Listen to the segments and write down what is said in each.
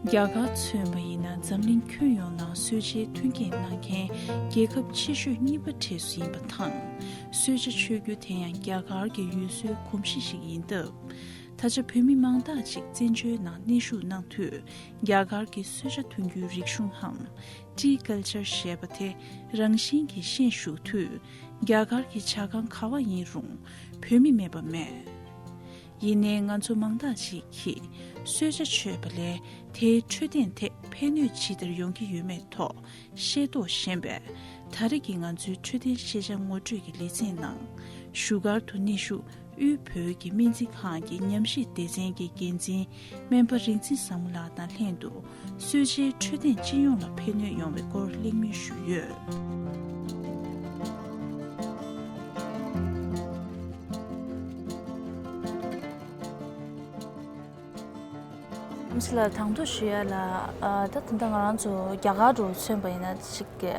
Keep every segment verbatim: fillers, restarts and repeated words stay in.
རྒྱ་གར་མཚོན་པ་ཡིན་ན། འཛམ་གླིང་ཁྱོན་ཡོངས་ནང་གསོལ་ཇའི་མཐུན་རྐྱེན་གནང་མཁན་རྒྱལ་ཁབ་ཆེ་ཤོས་གཉིས་པ་གྲས་སུ་ཡིན་པ་དང་། གསོལ་ཇ་མཆོད་རྒྱུ་དེ་ཡང་རྒྱ་གར་གྱི་ཡུལ་སྲོལ་གོམས་གཤིས་ཤིག་ཡིན་སྟབས། ད་ཆ་བོད་མི་མང་དག་ཅིག་བཙན་བྱོལ་ནང་གནས་བཞུགས་གནང་དུས། རྒྱ་གར་གྱི་གསོལ་ཇ་འཐུང་རྒྱུའི་རིག་གཞུང་འམ། Tea culture ཞེས་པ་དེ་རང་བཞིན་གྱིས་ཤེས་བཞུགས་དུས། རྒྱ་གར་གྱི་ཇ་ཁང་ག་བ་ཡིན་རུང་བོད་མི་མེད་པ་མེད། ཡིན་ནའི་ང་ཚོ་མང་དག་ཅིག་གིས་གསོལ་ཇ་མཆོད་པ་ལས་དེའི་འཕྲོད་བསྟེན་ཐད་ཕན་གནོད་ཇི་ལྟར་ཡོང་གི་ཡོད་མེད་ཐོག་ཤེས་རྟོགས་ཞན་པས། ད་རེས་ཀྱི་ང་ཚོའི་འཕྲོད་བསྟེན་ཤེས་བྱ་ངོ་སྤྲོད་ཀྱི་ལེ་ཚན་ནང་བཞུགས་སྒར་དུ་གནས་བཞུགས་དབུས་བོད་ཀྱི་སྨན་རྩིས་ཁང་གི་ཉམས་ཞིབ་སྡེ་ཚན་གྱི་འགན་འཛིན་སྨན་པ་རིག་འཛིན་བཟང་མོ་ལགས་དང་ལྷན་དུ། གསོལ་ཇའི་འཕྲོད་བསྟེན་སྤྱི་ཡོངས་ལ་ཕན་གནོད་ཡོང་བའི་སྐོར་གླེང་མོལ་ཞུས་ཡོད། ཨམ་ཆི་ལགས། དང་ཐོག་ཞུ་ཡ་ལ། ཨ། ད་ད་ལྟ་ང་རང་ཚོ་རྒྱ་གར་འདྲ་མཚོན་པ་ཡིན་ན་ཅིག་གི་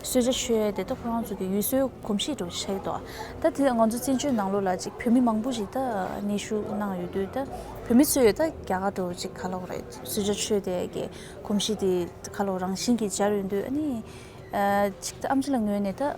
གསོལ་ཇ་མཆོད་ཡ་དེ་ད་ཁོ་རང་ཚོ་གི་ཡུལ་སྲོལ་གོམས་གཤིས་འདྲ་ཆགས་ཀྱི་འདུག་ད་དེ་ང་ཚོ་བཙན་བྱོལ་ནང་ལོགས་ལ་ཅིག་བོད་མི་མང་པོ་ཞིག་ད་གནས་བཞུགས་གནང་ཡོད་དུས། ད་བོད་མི་ཚོས་ད་རྒྱ་གར་འདྲ་ཅིག་ག་ལབ་དགོས་རེད། གསོལ་ཇ་མཆོད་དེ་གི་གོམས་གཤིས་དེ་ག་ལབ་རང་བཞིན་གྱིས་སྦྱར་ཡོང་དུས། ཨ་ནི། ཨ། ཅིག་ད་ཨམ་ཆི་ལགས་ངོས་ནས་ད་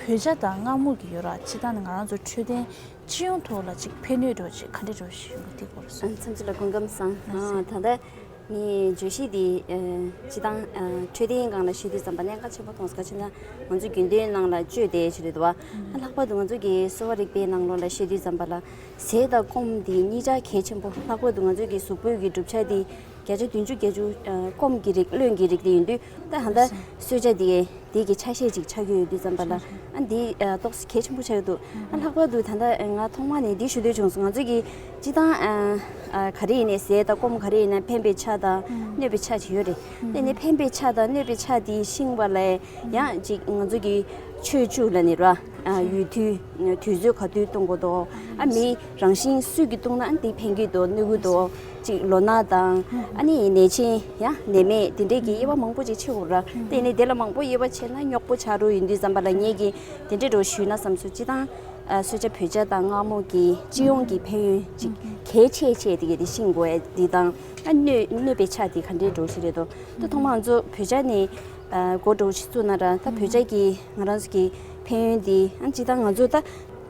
བོད་ཇ་དང་མངར་མོ་གི་ཡོད་ར། སྤྱིར་བཏང་ནི་ང་རང་ཚོ་འཕྲོད་བསྟེན་སྤྱི་ཡོངས་ཐོག་ལ་ཅིག་ཕན་གནོད་འདྲ་ཅིག་ག་འདྲ་འདྲ་ཞིག་ཡོང་གི་དེ་སྐོར་སོང་། ཨ། མཚམས་ཅིག་ལ་སྐུ་ཁམས་བཟང་། ཨ། ད་ལྟ་ངའི་བརྗོད་གཞི་འདི། ཨ། སྤྱིར་བཏང་། ཨ། འཕྲོད་བསྟེན་སྒང་ལ་བཤད་དུས་ཙམ་པ་གནད་འགག་ཆེན་པོ་མཐོང་སོང་། ག་ཅི་ན་ང་ཚོ་རྒྱུན་གཏན་ནང་ལ་སྤྱོད་བསྡད་ཅིག་རེད་འདུག་བ། ཨ། ལྷག་པར་དུ་ང་ཚོ་གི་གསོ་བ་རིག་པའི་ནང་ལོགས་ལ་བཤད་དུས་ཙམ་པ་ལ། ཟས་དང་སྐོམ་འདི་གཉིས་ཆ་གལ་ཆེན་པོ། ལྷག་པར་དུ་ང་ཚོ་གི་གཟུགས་པོའི་གི་གྲུབ་ཆ་འདི་བརྒྱ་ཆ་བདུན་ཅུ་བརྒྱད་ཅུ། ཨ། སྐོམ་གྱི་རིགས། རློན་གྱི་རིགས་དེ་ཡིན་དུས། ད་ཧ་ད་གསོལ་ཇ་འདི་འདི་གི་ཆ་ཤས་ཅིག་ཆགས་ཀྱི་ཡོད་དུས་ཙམ་པ་ལ། ཨ། འདི། ཨ། ཏོག་ཙམ་གལ་ཆེན་པོ་ཆགས་ཀྱི་འདུག་ཨ། ལྷག་པར་དུ་ད་ལྟ་ང་ཐོག་མ་ནས་འདི་ཞུ་འདོད་བྱུང་སོང་། ང་ཚོ་གི་སྤྱིར་བཏང་། ཨ། ཨ། ག་རེ་ཡིན་ནའི་ཟས་དང་སྐོམ་ག་རེ་ཡིན་ན་ཕན་པའི་ཆ་དང་གནོད་པའི་ཆ་ཅིག་ཡོད་རེད། དེ་ནས་ཕན་པའི་ཆ་དང་གནོད་པའི་ཆ་དེ་ཤེས་པ་ལས་ཡང་ཅིག་ང་ཚོ་གི་ཆོས་བཅུ་ལབ་ནི་ར། ཨ། ཡུལ་དུས། དུས་ཚོད་ག་དུས་གཏོང་དགོས་འདུག་ཨ། མི་རང་བཞིན་སུས་ཀྱིས་བཏུང་ན་འདི་ཕན་གྱི་འདུག་གནོད་ཀྱི་འདུག་ཅིག་ལོ་ན་དང་། ཨ་ནི་ནད་ཆེན་ཡང་ནད་མེད་དེ་འདྲས་ཀྱི་དབྱེ་བ་མང་པོ་ཅིག་ཕྱེ་དགོས་ར། དེ་ནས་དེ་ལ་མང་པོ་དབྱེ་བ་ཕྱེ་ན་རྙོག་པོ་ཆགས་འགྲོ་ཡིན་དུས་ཙམ་པ་ལ། ངེད་ཀྱིས་དེ་འདྲས་འདྲ་ཞུས་ན་བསམ་སོང་། སྤྱིར་བཏང་། ཨ། གསོལ་ཇ་བོད་ཇ་དང་མངར་མོ་གི་སྤྱི་ཡོངས་ཀྱི་ཕན་ཡོན་ཅིག་གལ་ཆེ་ཆེ་དེ་ག་དེ་ཤེས་དགོས་ཡ་འདི་དང་། ཨ། གནོད་གནོད་པའི་ཆ་དེ་ག་འདྲས་འདྲ་ཞིག་རེད་འདུག་ད་ཐོག་མར་ང་ཚོ་བོད་ཇ་ནས། ཨ། འགོ་འདྲ་ཞིག་བཙུགས་ན་ར། ད་བོད་ཇ་གི་ང་རང་ཚོ་གི་ཕན་ཡོན་འདི། ཨ། སྤྱིར་བཏང་ང་ཚོ་ད་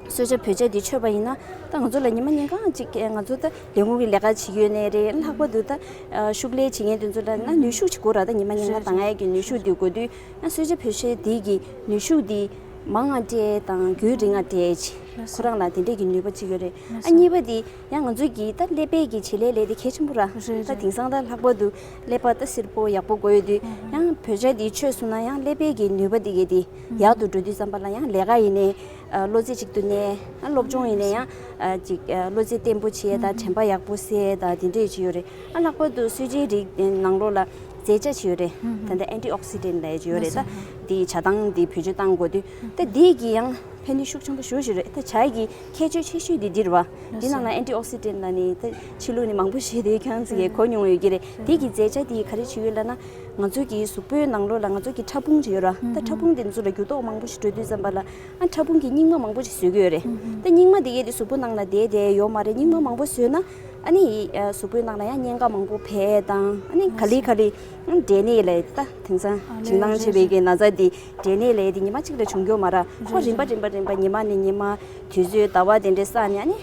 གསོལ་ཇ་བོད་ཇ་འདི་མཆོད་པ་ཡིན་ན། ད་ང་ཚོ་ལ་ཉི་མ་ཉིན་གང་ཅིག་ང་ཚོ་ད་ལས་ཁུངས་ཀྱི་ལས་ཀ་བྱེད་ཀྱི་ཡོད་ནའི་རེད། ལྷག་པར་དུ་ད། ཨ། ཤུགས་ལས་བྱེད་མཁན་དེ་ཚོ་ལ་ན་ནུས་ཤུགས་ཅིག་དགོས་ར། ད་ཉི་མ་ཉིན་གང་ད་ང་ཡ་གི་ནུས་ཤུགས་འདི་དགོས་དུས། ཨ། གསོལ་ཇ་བོད་ཇ་འདི་གི་ནུས་ཤུགས་འདི་མང་ང་སྤྲད་དང་རྒྱུན་རིང་ང་སྤྲད་ཅིག་ཁོ་རང་ལ་དེ་འདྲས་ཀྱི་ནུས་པ་ཅིག་ཡོད་རེད། ཨ། གཉིས་པ་འདི་ཡང་ང་ཚོ་གི་ད་ཀླད་པའི་གི་བྱེད་ལས་ལས་དེ་གལ་ཆེན་པོ་ར། རེད། ད་རེད། དེང་སང་ད་ལྷག་པར་དུ་ཀླད་པ་ད་སིལ་པོ་ཡག་པོ་དགོས་ཡོད་དུས། ཨ། ཡང་བོད་ཇ་འདི་མཆོད་སོང་ན་ཡང་ཀླད་པའི་གི་ནུས་པ་འདི་གི་དེ་ཡག་ཏུ་འགྲོ་དུས་ཙམ་པ་ལ། ཡང་ལས་ཀ་ཡིན་ནའི། ཨ། བློ་རྩེ་གཅིག་ཏུ་གནས། ཨ། སློབ་སྦྱོང་ཡིན་ནའི་ཡང་། ཨ། ཅིག་ཨ། བློ་རྩེ་བརྟན་པོ་བྱེད་དང་། དྲན་པ་ཡག་པོ་གསལ་དང་དེ་འདྲས་ཅིག་ཡོད་རེད། ཨ། ལྷག་པར་དུ་གསོལ་ཇའི་རིགས་ནང་ལོགས་ལ་རྫས་ཆ་ཅིག་ཡོད་རེད། ད་ལྟ་ཨན་ཊི་ཨོག་སི་ཌེན་ལབ་ཡ་ཅིག་ཡོད་རེད། ད་འདི་ཇ་དང་འདི་བེད་སྤྱོད་བཏང་དགོས་དུས། ད་འདི་གི་ཡང་ཕན་ནུས་ཤུགས་ཆེན་པོ་ཞེ་པོ་ཅིག་རེད། ད་ཇ་གི་ཁྱད་ཆོས་ཆེ་ཤོས་འདི་འདི་རེད་བ། འདི་ནང་ལ་ཨན་ཊི་ཨོག་སི་ཌེན་ལབ་ནི། ད་ཕྱི་ལུགས་ནས་མང་པོ་བཤད་དུས་ཁྱེད་རང་ཚོ་གིས་གོ་མྱོང་ཡོད་ཀྱི་རེད། འདི་གི་རྫས་ཆ་འདི་ག་རེ་བྱེད་ཡོད་ལབ་ན། ང་ཚོ་གི་གཟུགས་པོའི་ནང་ལོགས་ལ་ང་ཚོ་གི་ཕྲ་ཕུང་ཅིག་ཡོད་ར། ད་ཕྲ་ཕུང་འདི་ཚོ་ལ་འགྱུར་ལྡོག་མང་པོ་ཞིག་འགྲོ་དུས་ཙམ་པ་ལ། ཨ། ཕྲ་ཕུང་གི་སྙིགས་མ་མང་པོ་ཞིག་བཟོ་གི་ཡོད་རེད། ད་སྙིགས་མ་འདི་གས་འདི་གཟུགས་པོ་ནང་ལ་བསྡད་བསྡད་ཡོད་མ་རེད། སྙིགས་མ་མང་པོ་བཟོས་ན། ཨ་ནི་ཡི། ཨ། གཟུགས་པོའི་ནང་ལ་ཡང་གཉན་ཁ་མང་པོ་འཕེལ་དང་། ཨ་ནི་ག་ལེ་ག་ལེ། ཨ། འབྲས་ནད་ལབ་ཡ་ད་དེང་སང་ཨ། བྱིངས་ནང་མཆེད་པའི་གི་ན་ཚ་འདི། འབྲས་ནད་ལབ་ཡ་འདི་ཉི་མ་གཅིག་ལ་བྱུང་རྒྱུ་མ་རེད། ཁོ་རིམ་པ་རིམ་པ་རིམ་པ་ཉི་མ་ནས་ཉི་མ། དུས་ཚོད་ཟླ་བ་དེ་འདྲའི་བསགས་ནས་ཨ་ནི་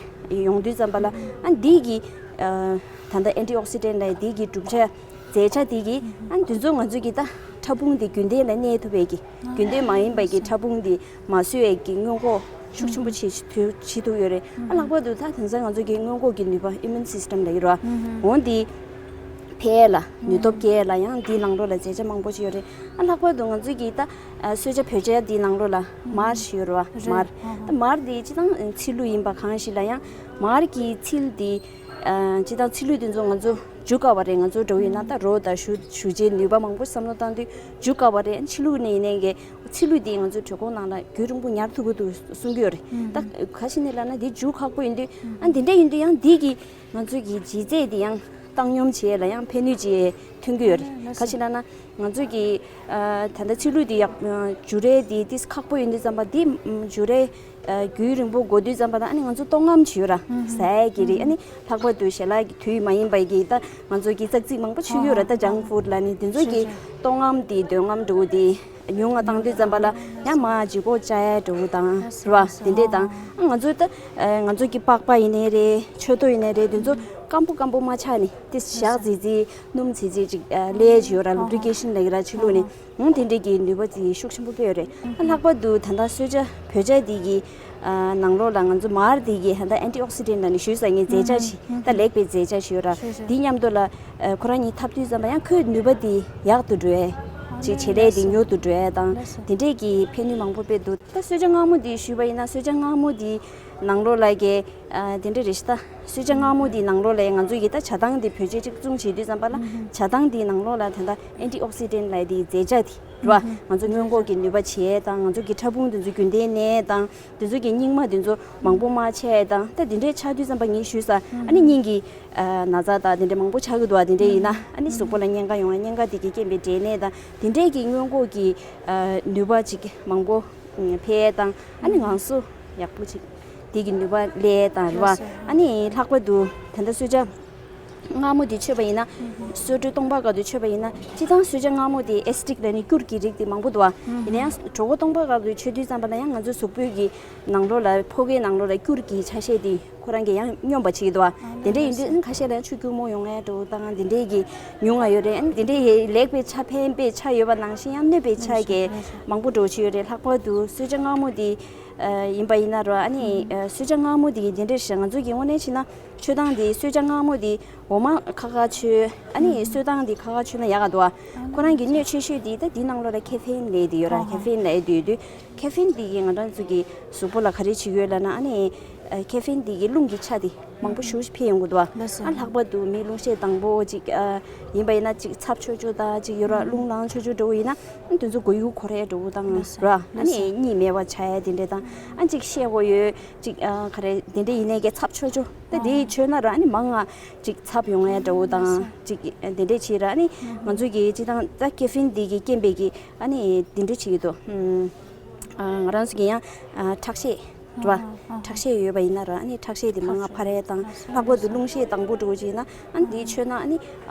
ཡོང་དུས་ཙམ་པ་ལ། ཨ། འདི་གི། ཨ། ད་ལྟ་ཨན་ཊི་ཨོག་སི་ཌེན་ལབ་ཡ་འདི་གི་གྲུབ་ཆ། རྫས་ཆ་དེ་གིས། ཨ། འདི་ཚོ་ང་ཚོ་གི་ད་ཕྲ་ཕུང་དེ་རྒྱུན་ལྡན་ལ་གནས་ཐུབ་པའི་གི། རྒྱུན་ལྡན་མ་ཡིན་པའི་གི་ཕྲ་ཕུང་དེ་མ་བཟོ་བའི་གི་སྔོན་འགོག་ཤུགས་ཆེན་པོ་བྱེད་ཐུབ་བྱེད་ཐུབ་ཡོད་རེད། ཨ། ལྷག་པར་དུ་ད་དེང་སང་ང་ཚོ་གི་སྔོན་འགོག་གི་ནུས་པ། ཨི་མུན་སིས་ཊམ་ལབ་ཡོད་རེད་བ། འོ་འདི་འཕེལ་ལ། ནུས་སྟོབས་སྐྱེད་ལ་ཡང་འདི་ནང་ལོགས་ལ་རྫས་ཆ་མང་པོ་ཞིག་ཡོད་རེད། ཨ། ལྷག་པར་དུ་ང་ཚོ་གི་ད། ཨ། གསོལ་ཇ་བོད་ཇ་འདི་ནང་ལོགས་ལ་མར་ཞིག་ཡོད་རེད་བ། རེད། མར། ཨ། ད་མར་འདི་སྤྱིར་བཏང་ཚིལ་ལུ་ཡིན་པ་གང་ཞིག་ལ་ཡང་མར་གྱི་ཚིལ་འདི། ཨ། སྤྱིར་བཏང་ཚིལ་ལུ་དེ་ཚོ་ང་ཚོ་འཇུ་དཀའ་བ་རེད། ང་ཚོ་འདྲ་བོ་ཡིན་ན་ད་རོ་དང་ཞུ་ཞུ་རྗེས་ནུས་པ་མང་པོ་བསམ་བློ་བཏང་དུས་འཇུ་དཀའ་བ་རེད། ཕྱི་ལུགས་ནས་ཡིན་ནའི་གི་ཚིལ་ལུ་དེ་ང་ཚོ་གྲོད་ཁོག་ནང་ལ་རྒྱུན་རིང་པོ་ཉར་ཐུབ་ཀྱི་འདུག་གསུང་གི་ཡོད་རེད། ད་ག་ཞིག་ནས་ལབ་ན་དེ་འཇུ་ཁག་པོ་ཡིན་དུས། ཨ། འདི་འདྲ་ཡིན་དུས་ཡང་འདི་གི་ང་ཚོ་གི་ལྗིད་ཚད་དེ་ཡང་ བཏང་སྙོམས་བྱེད་ཡས་ལ་ཡང་ཕན་ནུས་ཅིག་ཐོན་གྱི་ཡོད་རེད། ག་ཅི་ལབ་ན་ང་ཚོ་གི་ད་ལྟ་ཚིལ་ལུད་འདི་ཡག་འཇུ་རེས་འདི་ཏིས་ཁག་པོ་ཡོད་དུས་ཙམ་པ་འདི་འཇུ་རེས་རྒྱུན་རིང་པོ་འགོར་དུས་ཙམ་པ་ད་ཨ་ནི་ང་ཚོ་ལྟོགས་རྔམ་ཅིག་ཡོད་ར། ཟ་ཡས་ཀྱི་རིགས་ཨ་ནི་ལྷག་པར་དུ་ཞལ་ལག་གི་དུས་མ་ཡིན་པ་གི་ད་ང་ཚོ་གི་ཙག་ཙིག་མང་པོ་མཆོད་ཀྱི་ཡོད་ར། ད་ཇང་ཕུཌ་ལབ་ནི་འདི་ཚོ་གི་ལྟོགས་རྔམ་འདི་འདོད་རྔམ་འདྲ་བོ་འདི་ཉུང་ང་བཏང་དུས་ཙམ་པ་ལ་ཡང་མར་ལྗིད་ཁོག་བཅག་ཡས་འདྲ་བོ་དང་རེད་བ། དེ་འདྲས་དང་ཨ་ང་ཚོ་ད་ང་ཚོ་གི་པགས་པ་ཡིན་ནའི་རེད། མཆུ་ཏོ་ཡིན་ནའི་རེད། འདི་ཚོ་སྐམ་པོ་སྐམ་པོ་མ་ཆགས་ནི་དེ་ཞག་ཙི་ཙི་སྣུམ་ཙི་ཙི་ཅིག་ལས་ཅིག་ཡོད་ར། ལུབ་རི་ཀེ་ཤན་ལབ་ཀྱི་ར་ཕྱི་ལོགས་ནས། འོང་དེ་འདྲས་ཀྱི་ནུས་པ་ཅིག་ཤུགས་ཆེན་པོ་སྤེལ་ཡོད་རེད། ཨ་ལྷག་པར་དུ་ད་ལྟ་གསོལ་ཇ་བོད་ཇ་འདི་གི་ནང་ལོགས་ལ་ང་ཚོ་མར་འདི་གི་ཧན་ད་ཨན་ཊི་ཨོག་སི་ཌེན་ཊ་ལབ་ནི་ཞུས་ས་ངའི་རྫས་ཆ་ཞིག་ད་ལེགས་པའི་རྫས་ཆ་ཞིག་ཡོད་ར། འདི་མཉམ་དུ་ལ་ཁོ་རང་གཉིས་འཐབ་དུས་ཙམ་པ་ཡང་ཁོའི་ནུས་པ་འདི་ཡག་ཏུ་འགྲོ་ཡས་ཅིག་བྱེད་ལས་འདི་མྱུར་དུ་འགྲོ་ཡས་དང་དེ་འདྲས་ཀྱི་ཕན་ནུས་མང་པོ་སྤེལ་འདུག་ད་གསོལ་ཇ་མངར་མོ་འདི་ཞུས་པ་ཡིན་ན་གསོལ་ཇ་མངར་མོ་འདི་ནང་ལོགས་ལ་གི་དེ་འདྲས་རེད་ཤག་ད་གསོལ་ཇ་མངར་མོ་འདི་ནང་ལོགས་ལ་ང་ཚོ་ཡི་ད་ཇ་ཐང་འདི་བོད་ཇ་གཅིག་བཙུགས་བྱེད་དུས་ཙམ་པ་ལ་ཇ་ཐང་འདི་ནང་ལོགས་ལ་ད་ལྟ་ཨན་ཊི་ཨོག་སི་ཌེན་ཊ་ལབ་ཡས་འདི་རྫས་ཆ་འདི་རེད་བ། ང་ཚོ་སྔོན་འགོག་གི་ནུས་པ་བྱེད་ཡས་དང་ང་ཚོ་གི་ཕྲ་ཕུང་འདི་ཚོ་རྒྱུན་ལྡན་ནད་དང་འདི་ཚོ་གི་སྙིགས་མ་འདི་ཚོ་མང་པོ་མ་ཆགས་ཡས་དང་ད་འདི་འདྲས་ཆགས་དུས་ཙམ་པ་ངས་ཞུས་ས་ཨ་ནི་སྙིང་གི་ན་ཚ་དང་འདི་འདྲས་མང་པོ་ཆགས་ཀྱི་འདུག་བ། འདི་འདྲས་ཡིན་ན་ཨ་ནི་གཟུགས་པོ་ལ་གཉན་ཁ་ཡོང་བ་གཉན་ཁ་འདི་གི་རྐྱེན་པས་འབྲས་ནད་དང་འདི་འདྲས་ཀྱི་སྔོན་འགོག་གི་ནུས་པ་ཅིག་མང་པོ་འཕེལ་ཡས་དང་ཨ་ནི་ངང་སོ་ཡག་པོ་ཅིག་འདི་གི་ནུས་པ་སླེབས་ཡས་དང་རེད་བ། ཨ་ནི་ལྷག་པར་དུ་ད་ལྟ་གསོལ་ཇ་མངར་མོ་འདི་མཆོད་པ་ཡིན་ན། གསོལ་དཀྲོལ་སྟོང་པ་སྐབས་དུ་མཆོད་པ་ཡིན་ན་སྤྱིར་བཏང་གསོལ་ཇ་མངར་མོ་འདི་ཨེ་སི་ཌི་ཀི་ལབ་ནི་སྐྱུར་གྱི་རིགས་འདི་མང་པོ་འདུག་བ། ཡིན་ན་ཡང་གྲོད་ཁོག་སྟོང་པ་སྐབས་དུ་མཆོད་དུས་ཙམ་པ་ལ་ཡང་ང་ཚོའི་གཟུགས་པོའི་གི་ནང་ལོགས་ལ་ཕོ་སྐྱེས་ནང་ལོགས་ལ་སྐྱུར་གྱི་ཆ་ཤས་འདི་ཁོ་རང་གིས་ཡང་སྙོམས་པ་བྱེད་ཀྱི་འདུག་བ། དེ་འདྲ་ཡིན་དུས་ཁ་ཤས་ལ་ཡང་ཆུ་སྐྱུར་མོ་ཡོང་ཡས་འདྲ་བོ་དང་དེ་འདྲའི་གི་ཉུང་ང་ཡོད་རེད། དེ་འདྲའི་ལེགས་པའི་ཆ་ཕན་པའི་ཆ་ཡོད་པ་ནང་བཞིན་ཡང་གནོད་པའི་ཆ་གི་མང་པོ་འདྲ་བོ་ཅིག་ཡོད་རེད། ལྷག་པར་དུ་གསོལ་ཇ་མངར་མོ་འདི་ཡིན་པ་ཡིན་ན་རོ། ཨ་ནི་གསོལ་ཇ་མངར་མོ་འདི་དེ་འདྲ་ཞིག་ང་ཚོ་གི་དངོས་གནས་བྱས་ན་མཆོད་སྟངས་འདི་གསོལ་ཇ་མངར་མོ་འདི་འོ་མ་ཁ་ཁ་མཆོད། ཨ་ནི་གསོལ་སྟངས་འདི་ཁ་ཁ་མཆོད་ན་ཡག་ག་འདུག་བ། ཁོ་རང་གི་གནོད་ཆེ་ཤོས་འདི་ད་འདི་ནང་ལོགས་ལ་ཁེ་ཕིན་ལབ་ཡས་འདི་ཡོད་ར། ཁེ་ཕིན་ལབ་ཡས་འདི་ཡོད་དུས་ཁེ་ཕིན་འདི་གིས་ང་རང་ཚོ་གི་གཟུགས་པོ་ལ་ག་རེ་བྱེད་ཀྱི་ཡོད་ལབ་ན། ཨ་ནི་ཁེ་ཕིན་འདི་གིས་རླུང་གི་ཆ་འདི་མང་པོ་ཞེ་པོ་ཅིག་འཕེལ་ཡོང་གི་འདུག་བ། ཨ་ལྷག་པར་དུ་མི་རླུང་ཤས་དྭངས་པོ་ཅིག་ཡིན་པ་ཡིན་ན་ཅིག་ཚབ་ཆོག་ཆོག་དང་ཅིག་ཡོད་ར། རླུང་ལངས་ཆོག་ཆོག་འདྲ་བོ་ཡིན་ན་དེ་ཚོ་མགོ་ཡུ་འཁོར་ཡས་འདྲ་བོ་དང་ར། ཨ་ནི་གཉིད་མེད་པ་ཆགས་ཡས་དེ་འདྲ་དང་ཨ་ཅིག་ཤས་ཀོ་ཡོད་ཅིག་ག་རེ་དེ་འདྲ་ཡིན་ནའི་གི་ཚབ་ཆོག་ཆོག་ད་དེ་མཆོད་ན་ར། ཨ་ནི་མང་ང་ཅིག་ཚབ་ཡོང་ཡས་འདྲ་བོ་དང་ཅིག་དེ་འདྲ་བྱས་ར། ཨ་ནི་ང་ཚོ་གི་སྤྱིར་བཏང་ད་ཁེ་ཕིན་འདི་གི་རྐྱེན་པས་གི་ཨ་ནི་དེ་འདྲ་བྱེད་ཀྱི་འདུག་ང་རང་ཚོ་གི་ཡང་ཁྲག་ཤེད་རེད་བ། ཁྲག་ཤེད་ཡོད་པ་ཡིན་ན་ར། ཨ་ནི་ཁྲག་ཤེད་དེ་མང་ང་འཕར་ཡས་དང་ལྷག་པར་དུ་རླུང་ཤས་དྭངས་པོ་འདྲ་བོ་ཅིག་ཡིན་ན་ཨ་ནི་དེ་མཆོད་ན་ཨ་ནི་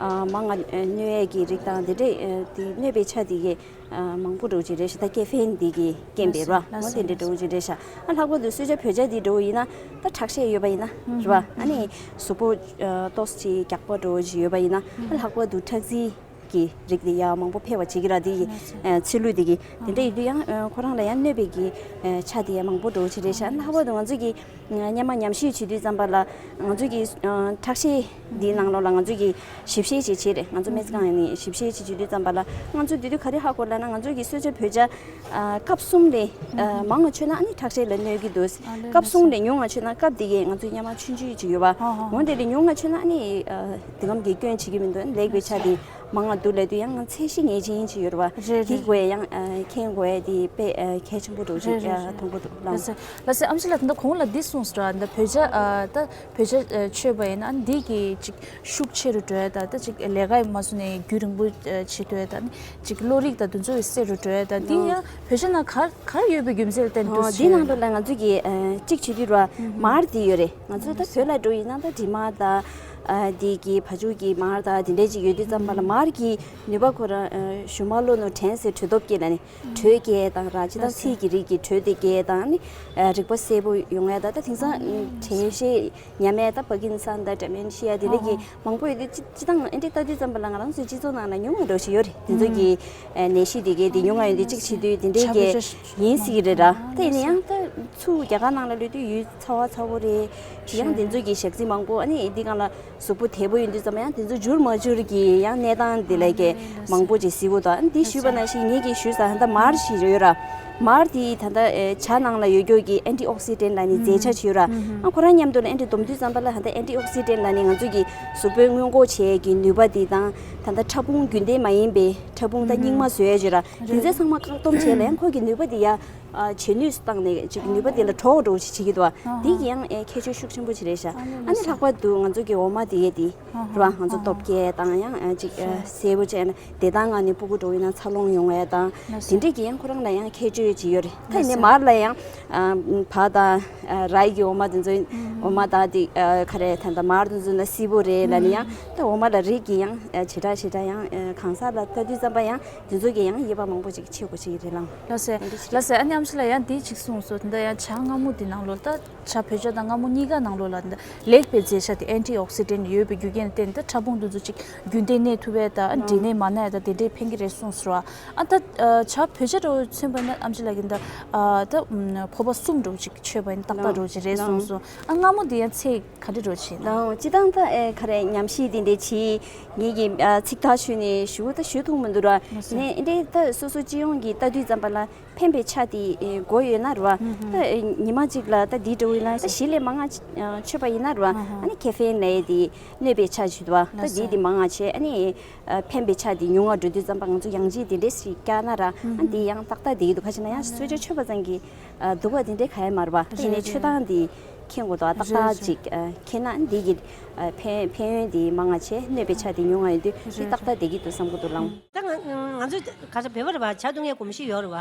མང་ང་གནོད་ཡས་ཀྱི་རིགས་དང་དེ་འདྲས་དེ་གནོད་པའི་ཆ་དེ་གས་མང་པོ་འདྲ་བོ་ཅིག་རེད་ཤག་ད་ཀེ་ཕིན་འདི་གི་རྐྱེན་པས་ར། འོ་དེ་འདྲས་འདྲ་བོ་ཅིག་རེད་ཤག་ཨ་ལྷག་པར་དུ་གསོལ་ཇ་བོད་ཇ་འདི་འདྲ་བོ་ཡིན་ན་ད་ཁྲག་ཤེད་ཡོད་པ་ཡིན་ན་རེད་བ། ཨ་ནི་གཟུགས་པོ་ཏོག་ཙམ་རྒྱགས་པ་འདྲ་བོ་ཅིག་ཡོད་པ་ཡིན་ན་ཨ་ལྷག་པར་དུ་ཁྲག་རྩི་གི་རིགས་དེ་ཡང་མང་པོ་འཕེལ་བ་བྱེད་ཀྱི་ར། དེ་ཡི་ཚིལ་ལུད་དེ་གི་དེ་འདྲ་ཡིན་དུས་ཡང་ཁོ་རང་ལ་ཡང་གནོད་པའི་གི་ཆ་དེ་ཡང་མང་པོ་འདྲ་བོ་ཅིག་རེད་ཤག་ལྷག་པར་དུ་ང་ཚོ་གི་སྔོན་མ་ཉམས་ཞིབ་བྱེད་དུས་ཙམ་པ་ལ་ང་ཚོ་གི་ཁྲག་ཤེད་འདིའི་ནང་ལོགས་ལ་ང་ཚོ་གི་ཞིབ་བཤེར་ཅིག་བྱས་རེད། ང་ཚོ་སྨན་རྩིས་ཁང་ནས་ཞིབ་བཤེར་ཅིག་བྱེད་དུས་ཙམ་པ་ལ་ང་ཚོ་དེ་དུས་ག་རེ་ཧ་གོ་ལབ་ན་ང་ཚོ་གི་གསོལ་ཇ་བོད་ཇ་སྐབས་གསུམ་ལས་མང་ང་མཆོད་ན་ཨ་ནི་ཁྲག་ཤེད་ལ་གནོད་ཀྱི་འདུག་སྐབས་གསུམ་ལས་ཉུང་ང་མཆོད་ན་སྐབས་དེ་གས་ང་ཚོ་སྔོན་མ་ཆུང་ཆུང་ཅིག་ཡོད་པ། འོ་དེ་ལས་ཉུང་ང་མཆོད་ན་ཨ་ནི་དེ་གམ་གྱི་སྐྱོན་བྱེད་ཀྱི་མི་འདུག་ལེགས་པའི་ཆ་དེ་མང་ང་འདུག་ལབ་དུས་ཡང་ང་ཚད་གཞི་ངེས་ཅན་ཅིག་ཡོད་རེད་བ། རེད་དེ་རེད། དགོས་ཡང་མཁྱེན་དགོས་དེ་དཔེ་གལ་ཆེན་པོ་འདྲ་བོ་ཅིག་རེད་རེད་རེད། མཐོང་གི་འདུག་ལགས། ལགས་སེ། ལགས་སེ། ཨམ་ཆི་ལགས། ད་ལྟ་གོང་ལ་འདི་གསུངས་སོང་ར། ད་བོད་ཇ་ད་བོད་ཇ་མཆོད་པ་ཡིན་ན་འདི་གི་ཅིག་ཤུགས་ཆེ་རུ་འགྲོ་ཡ་ད་ད་ཅིག་ལས་ཀ་ཡི་མ་སོང་ནས་རྒྱུན་རིང་པོ་བྱེད་ཐུབ་ཡ་ད་ཅིག་གློ་རིག་ད་དུ་ཚོ་ཡི་སེ་རུ་འགྲོ་ཡ་ད་འདི་ཡང་བོད་ཇ་ནང་ག་ག་ཡོད་པའི་རྒྱུ་མཚན་ལ་བརྟེན་དུ་འདི་ནང་དུ་ལ་ང་ཚོ་གི་གཅིག་བྱེད་དུས་ར་མར་འདི་ཡོད་རེད། ང་ཚོ་ད་བོད་ལ་འགྲོ་ཡིན་ན་ད་དྲི་མ་ད་འདི་གི་བ་ཕྱུགས་ཀྱི་མར་ད་དེ་འདྲས་ཅིག་ཡོད་དུས་ཙམ་པ་ལ་མར་གི་ནུས་པ་ཁོ་རང་ཞུ་མ་ལོ་ནོ་དྲན་སེ་དྲོད་སྟོབས་སྐྱེད་ལ་ནི། དྲོད་སྐྱེད་དང་ར་ཅི་དང་ཚིལ་གྱི་རིགས་ཀྱི་དྲོད་དེ་སྐྱེད་དང་ནི་རིག་པ་གསལ་པོ་ཡོང་ཡ་ད་ད་དེང་སང་དྲན་ཤེས་ཉམས་ཡ་ད་པ་ཀིན་སན་ད་ཌི་མེན་ཤི་ཡ་དེ་འདྲ་གི་མང་པོ་ཡོད་དུས་ཅི་ཅི་དང་ཨེ་འདྲ་ལྟ་དུས་ཙམ་པ་ལ་ང་རང་ཚོའི་སྤྱི་ཚོགས་ནང་ལ་ཉུང་བ་འགྲོ་ཞིག་ཡོད་རེད། དེ་ཚོ་གི་ནད་གཞི་དེ་གའི་དེ་ཉུང་བ་ཡོད་དུས་གཅིག་བྱེད་དུས་དེ་འདྲའི་གི་ཡིན་སྲིད་ཀྱི་རེད་ར། ད་ཡིན་ན་ཡང་ད་ཚུར་རྒྱ་གར་ནང་ལ་ལུས་དུས་ཡུལ་ཚ་བ་ཚ་བོ་རེད། ཡང་དེ་ཚོ་གི་ཞག་རྩི་མང་པོ་ཨ་ནི་འདི་སྒང་ལ། གཟུགས་པོ་དལ་པོ་ཡིན་དུས་ཙམ་ཡང་དེ་ཚོ་འགྱུར་མ་འགྱུར་གྱི་ཡང་གནས་སྟངས་དེ་ལས་ཀྱི་མང་པོ་ཅིག་གཟིགས་དགོས་དང་འདི་ཞུས་པ་ནང་བཞིན་ངེད་ཀྱིས་ཞུས་ས་ད་མར་ཞིག་ཡོད་ར། མར་དེ་ད་ལྟ་ཇ་ནང་ལ་ཡོད་རྒྱུ་གི་ཨན་ཊི་ཨོག་སི་ཌེན་ཊ་ལབ་ནི་རྫས་ཆ་ཞིག་ཡོད་ར། ཨ་ཁོ་རང་མཉམ་དུ་ལ་ཨན་ཊི་སྡོམ་དུས་ཙམ་པ་ལ་ད་ལྟ་ཨན་ཊི་ཨོག་སི་ཌེན་ཊ་ལབ་ནི་ང་ཚོ་གི་གཟུགས་པོའི་སྔོན་འགོག་བྱེད་ཀྱི་ནུས་པ་དེ་དང་ད་ལྟ་ཕྲ་ཕུང་རྒྱུན་ལྡན་མ་ཡིན་པའི་ཕྲ་ཕུང་ད་རྙིང་མ་བཟོ་ཡས་ཅིག་ར། དེ་ཚོ་ཚང་མ་བཀག་སྡོམ་བྱས་ལ་ཡང་ཁོ་གི་ནུས་པ་དེ་ཡ། ཨ་བྱེད་ནུས་སུ་བཏང་ནས་ཅིག་ནུས་པ་དེ་ལ་གྲོགས་འགྲོ་ཞིག་བྱེད་ཀྱི་འདུག་བ། འདི་གི་ཡང་ཨེ་ཁྱད་ཆོས་ཤུགས་ཆེན་པོ་ཅིག་རེད་ཤག་ཨ་ནི་ལྷག་པར་དུ་ང་ཚོ་གི་འོ་མ་དེ་གི་དེ་རེད་བ། ང་ཚོ་སྟོབས་རྒྱས་དང་ཡང་ཨ་ཅིག་ཨ་གསལ་པོ་བྱས་ན་བདེ་ཐང་ངང་ནས་སྤུ་གུ་འགྲོ་ཡིན་ན་འཚར་ལོངས་ཡོང་བ་དང་དེ་འདྲས་ཀྱི་ཡང་ཁོ་རང་ལ་ཡང་ཁྱད་ཆོས་ཅིག་ཡོད་རེད། ད་ཡིན་ནའི་མར་ལ་ཡང་ཨ་བ་དང་ཨ་རའི་གི་འོ་མ་དེ་ཚོ་འོ་མ་དང་དེ་ཨ་ག་རེ་ད་ད་མར་དེ་ཚོ་ན་བསིལ་པོ་རེད་ལབ་ནས་ཡང་ད་འོ་མ་ལ་རིགས་ཀྱི་ཡང་ཨ་བྱེ་བྲག་བྱེ་བྲག་ཡང་ཨ་གང་ཟག་ལ་ལྟ་དུས་ཙམ་པ་ཡང་དེ་ཚོ་གི་ཡང་དབྱེ་བ་མང་པོ་ཅིག་ཕྱེ་དགོས་ཅིག་རེད་ལང་། ལགས་སེ། ལགས་སེ། ཨ་ནི་ཨམ་ཆི་ལགས་ཡང་འདི་གཅིག་གསུངས་སོང་། འདི་འདྲ་ཡང་ཇ་མངར་མོ་འདི་ནང་ལོགས་ད་ཇ་བོད་ཇ་དང་མངར་མོ་གཉིས་ཀ་ནང་ལོགས་ལ་འདི་འདྲ་ལེགས་པའི་རྫས་ཆ་དེ་ཨན་ཊི་ཨོག་སི་ཌེན་ཡོད་པའི་རྒྱུ་རྐྱེན་བརྟེན་ད་ཕྲ་ཕུང་འདི་ཚོ་ཅིག་རྒྱུན་ལྡན་གནས་ཐུབ་པས་ད་ཨ་འདི་ནས་མ་ན་ཡ་ད་དེ་འདྲས་ཕན་གྱི་རེད་གསུངས་སོང་། ཨ་ད་ཇ་བོད་ཇ་འདྲ་བོ་མཚོན་པ་ན་ཨམ་ཆི་ལགས་ཀྱིས་འདི་ད་ཕོར་པ་གསུམ་འདྲ་བོ་ཅིག་མཆོད་པ་ཡིན་ཏག་ཏག་འདྲ་བོ་ཅིག་རེད་གསུངས་སོང་། ཨ་མངར་མོ་འདི་ཡང་ཚད་ག་འདྲ་འདྲ་བོ་ཅིག་ཡིན་ན། སྤྱི་བཏང་ད་ཨེ་ག་རེ་ཉམས་ཞིབ་འདི་འདྲས་བྱས། ངེད་ཀྱིས་ཨ་ཚིག་ཐག་ཆོད་ནས་ཞུ་ད་ཞུ་ཐུབ་མི་འདུག་ར། ནས་འདི་འདྲའི་ད་སོ་སོ་སྤྱི་ཡོངས་ཀྱི་ལྟ་དུས་ཙམ་པ་ལ་ཕན་པའི་ཆ་དེ་ཨེ་དགོས་ཡོད་ན་ར། ད་ཨེ་ཉི་མ་གཅིག་ལ་ད་འདི་འདྲ་བོ་ཡིན་ན་ད་བཞི་ལས་མང་ང་ཨ་མཆོད་པ་ཡིན་ན་ར། ཨ་ནི་ཁེ་ཕེན་ལབ་ཡས་དེ་གནོད་པའི་ཆ་ཞིག་འདུག་བ། ད་འདི་དེ་མང་ང་བྱས་ཨ་ནི་ཨ་ཕན་པའི་ཆ་དེ་ཉུང་ང་འགྲོ་དུས་ཙམ་པ་ང་ཚོ་ཡང་ཅིག་དེ་འདྲས་ཞིག་བཀྱག་ན་ར། ཨ་འདི་ཡང་ཏག་ཏག་བསྡད་ཀྱི་འདུག་ག་ཅི་ན་ཡང་གསོལ་ཇ་མཆོད་པ་ཙམ་གྱིས་ཨ་སྡུག་པ་དེ་འདྲས་ག་ཡེ་མ་རེད་པ། དེ་ནས་མཆོད་སྟངས་དེ་མཁྱེན་དགོས་འདུག་ཏག་ཏག་ཅིག་ཨ་མཁྱེན་ན་འདི་གི་ཨ་ཕན་ཕན་ཡོན་དེ་མང་ང་བྱས་གནོད་པའི་ཆ་དེ་ཉུང་ང་ཡོད་དུས་དེ་ཏག་ཏག་བསྡད་ཀྱི་འདུག་བསམ་གྱི་འདུག་ལགས། ད་ང་ང་ཚོ་ག་ས་བོད་པ་རེད་པ། ཇ་བཏུང་ཡས་གོམས་གཤིས་ཡོད་རེད་